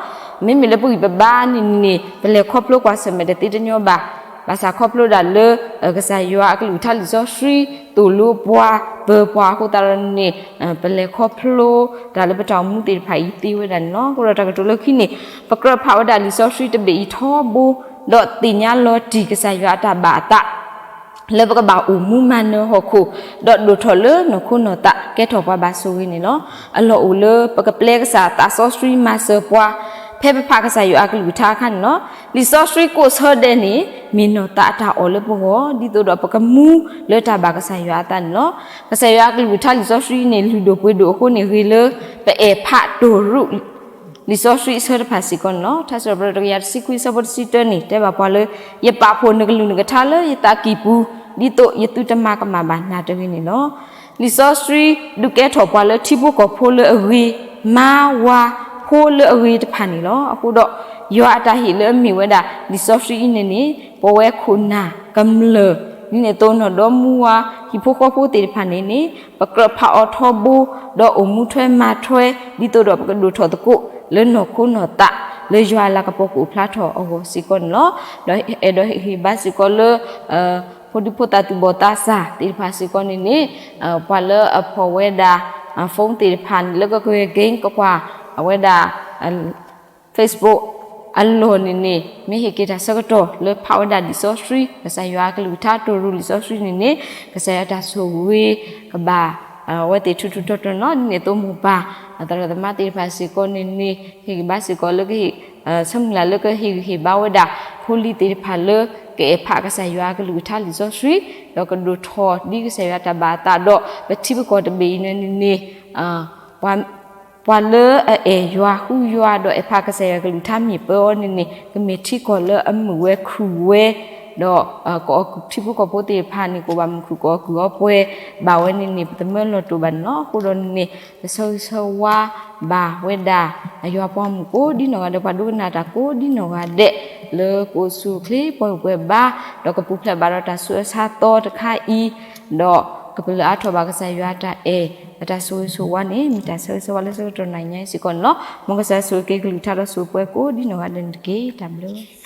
မ့မ့ၢ်လၢပဂံၢ်ပဘါန့ၣ်န့ၣ် ပလဲၤခီဖျိကွၢ်ဆၢၣ်မဲာ်တသ့တညီဘၣ်. ဘၣ်ဆၣ်ခီဖျိဒၣ်လၢ ကစၢ်ယွၤအကလုၢ်ကထါလံာ်စီဆှံ သိၣ်လိပှၤ ပၢၤပှၤအဃိသတးဒီးန့ၣ် ပလဲၤခီဖျိတၢ်လၢပတၢ်အိၣ်မူသ့ၣ်တဖၣ်အံၤသ့ဝဲဒၣ်န့ၣ်လီၤ. အဃိဒီးတၢ်ကတိၤလၢခံန့ၣ် ပကြၢးဖးဝဲဒၣ်လံာ်စီဆှံတဘ့ၣ်အံၤထီဘိ, ဒီးသ့ၣ်ညါလီၤတံၢ်ကစၢ်ယွၤအတၢ်ဘၣ်အသး လၢပကဘၣ်အိၣ်မူမၤနၢၤဟီၣ်ခိၣ်, ဒီးဒိၣ်ထီၣ်လၢနီၢ်ခိနီၢ်သး ကဲထီၣ်ပှၤဘၣ်ဆိၣ်ဂ့ၤန့ၣ်လီၤ. အလီၢ်အိၣ်လၢပကပျဲကစၢ်သးစီဆှံမၤစၢၤပှၤ ဖဲပဖးကစၢ်ယွၤအကလုၢ်ကထါအခါန့ၣ်လီၤ. လံာ်စီဆှံကိးဆၢဒဲးန့ၣ် မ့ၢ်နီၢ်သးအတၢ်အီၣ်လၢပဂီၢ် ဒ်သိးဒီးပကမူလၢတၢ်ဘၣ်ကစၢ်ယွၤအသးန့ၣ်လီၤ. ကစၢ်ယွၤအကလုၢ်ကထါလံာ်စီဆှံန့ၣ် လုၢ်ဒိၣ်ပှ့ၤဒိၣ်အဃိန့ၣ် ဂ့ၤလၢပအဲၣ်ဖးတိၢ်ရူး လံာ်စီဆှံအဆၢတဖၣ်စ့ၢ်ကီးန့ၣ်လီၤ. ထါစံးထီၣ်ပတြၢၤတကယၤတဆံခွံအဆၢဖိတဆံတၢန့ၣ် တဲဘၣ်ပှၤလၢ ယပာ်ဖှိၣ်နကလုၢ်နကထါလၢယသးကံၢ်ပူၤ ဒ်သိးယသုတမၤကမၣ်ဘၣ်နၤတဂ့ၤန့ၣ်လီၤ. လံာ်စီဆှံဒုးကဲထီၣ်ပှၤလၢထံဖိကီၢ်ဖိလၢအဂ့ၤ, မါဝၤဖိလၢအဂ့ၤတဖၣ်န့ၣ်လီၤ. အဃိဒီး ယွၤအတၢ်ဟ့ၣ်လၢအမ့ၢ်ဝဲဒၣ်လံာ်စီဆှံအံၤန့ၣ်န့ၣ် ပဝဲခိၣ်နၢ်ကမျၢၢ် ဒ်န့ၣ်အသိးနီၢ်ဒီမါဝၤ ဟံၣ်ဖိဃီဖိသ့ၣ်တဖၣ်န့ၣ်န့ၣ် ပကြၢးဖးအီၤထီဘိ, ဒီးအိၣ်မူထွဲမၤထွဲ ဒ်သိးဒီးပကဒိၣ်ထီၣ်သကိးလၢနီၢ်ခိနီၢ်သး လၢယွၤအလၤကပီၤကအိၣ်ဖျါထီၣ်အဂီၢ်စ့ၢ်ကီးန့ၣ်လီၤ. ဒီးအဲၣ်ဒိးဟ့ၣ်ဂံၢ်ဘါစ့ၢ်ကီးလၢ ဖိဒံဖိသၣ်သူၣ်ဘီၣ်သးစၢ်သ့ၣ်တဖၣ်စ့ၢ်ကီးန့ၣ်န့ၣ် ပှၤလၢအဖီၣ်ဝဲဒၣ် phone သ့ၣ်တဖၣ်န့ၣ် လၢကဂဲၤကကွၢ်အဝဲဒၣ် Facebook အလီၢ်န့ၣ်န့ၣ် မ့ၢ်ဟ့ၣ်က့ၤတၢ်ဆၢကတီၢ်လၢဖးဝဲဒၣ်လံာ်စီဆှံ ကစၢ်ယွၤအကလုၢ်ကထါတိၢ်ရူၢ်လံာ်စီဆှံန့ၣ်န့ၣ် ကစၢ်ယွၤတၢ်ဆိၣ်ဂ့ၤကဘၣ် အဝဲသ့ၣ်ထူထူတီတီန့ၣ်လီၤ. ဒ်န့ၣ်အသိးမိၢ်ပၢ် သရၣ်သမါသ့ၣ်တဖၣ်စ့ၢ်ကီးန့ၣ်န့ၣ် ဟ့ၣ်ဂံၢ်ဘါစ့ၢ်ကီးလၢကဟ့ၣ် ဆၢမုၢ်လၢ်လၢကဟ့ၣ်ဂံၢ်ဟ့ၣ်ဘါဝဲဒၣ် ဖိလံၤသ့ၣ်တဖၣ်လၢ ကအဲၣ်ဖးကစၢ်ယွၤအကလုၢ်ကထါလံာ်စီဆှံ ဒီးကဒိၣ်ထီၣ်ဒ်ကစၢ်ယွၤတၢ်ဘၣ်အသးဒီး ပထံပကီၢ်တဘ့ၣ်အံၤန့ၣ်န့ၣ် ပှၤလၢအအဲၣ်ယွၤဃုယွၤ ဒီးအဲၣ်ဖးကစၢ်ယွၤကလုၢ်ကထါမ့ၢ်ပၢအီၤန့ၣ်န့ၣ် ကမ့ၢ်ထံကီၢ်လၢအမုာ်ဝဲခုၣ်ဝဲ ဒီး ထံဖိကီၢ်ဖိသ့ၣ်တဖၣ်န့ၣ် ကအိၣ်ဘၣ်မုာ်ခုၣ် ကအီၣ်ကုၢ်အီပှဲၤဘၣ်ဝဲန့ၣ်န့ၣ် ပတမၢလီၤတိာ်ဘၣ်န့ၣ်လီၤ. အဃိဒီးန့ၣ် ပဆၢဂ့ၤဆၢဝါဘၣ်ဝဲဒၣ် အယွၤပှၤမုၣ်ကိးဒ်နီၢ်ဂၤဒဲး ပှၤဒိကနၣ်တၢ်ကိးဒ်နီၢ်ဂၤဒဲး လၢကအိၣ်ဆူၣ်အိၣ်ချ့ ပှၤဂံၢ်ပှၤဘါ ဒီးကပူၤဖျဲးဘၣ်ဒီးတၢ်ဆူးအဆါသီတခါအံၤ ဒီးကပလၢၢ်အါထီၣ်ဘၣ်ကစၢ်ယွၤအတၢ်အဲၣ် အတၢ်ဆိၣ်ဂ့ၤဆိၣ်ဝါန့ၣ် မ့ၢ်တၢ်ဆၢဂ့ၤဆၢဝါလၢဆၢကတီၢ်နၤညါအံၤစ့ၢ်ကီးန့ၣ်လီၤ. မ်ကစၢ်ဆိၣ်ဂ့ၤက့ၤကလုၢ်ကထါဒီးဆိၣ်ဂ့ၤပှၤကိးဒ်နီၢ်ဂၤဒဲးန့ၣ်တက့ၢ်. တၢ်ဘျုး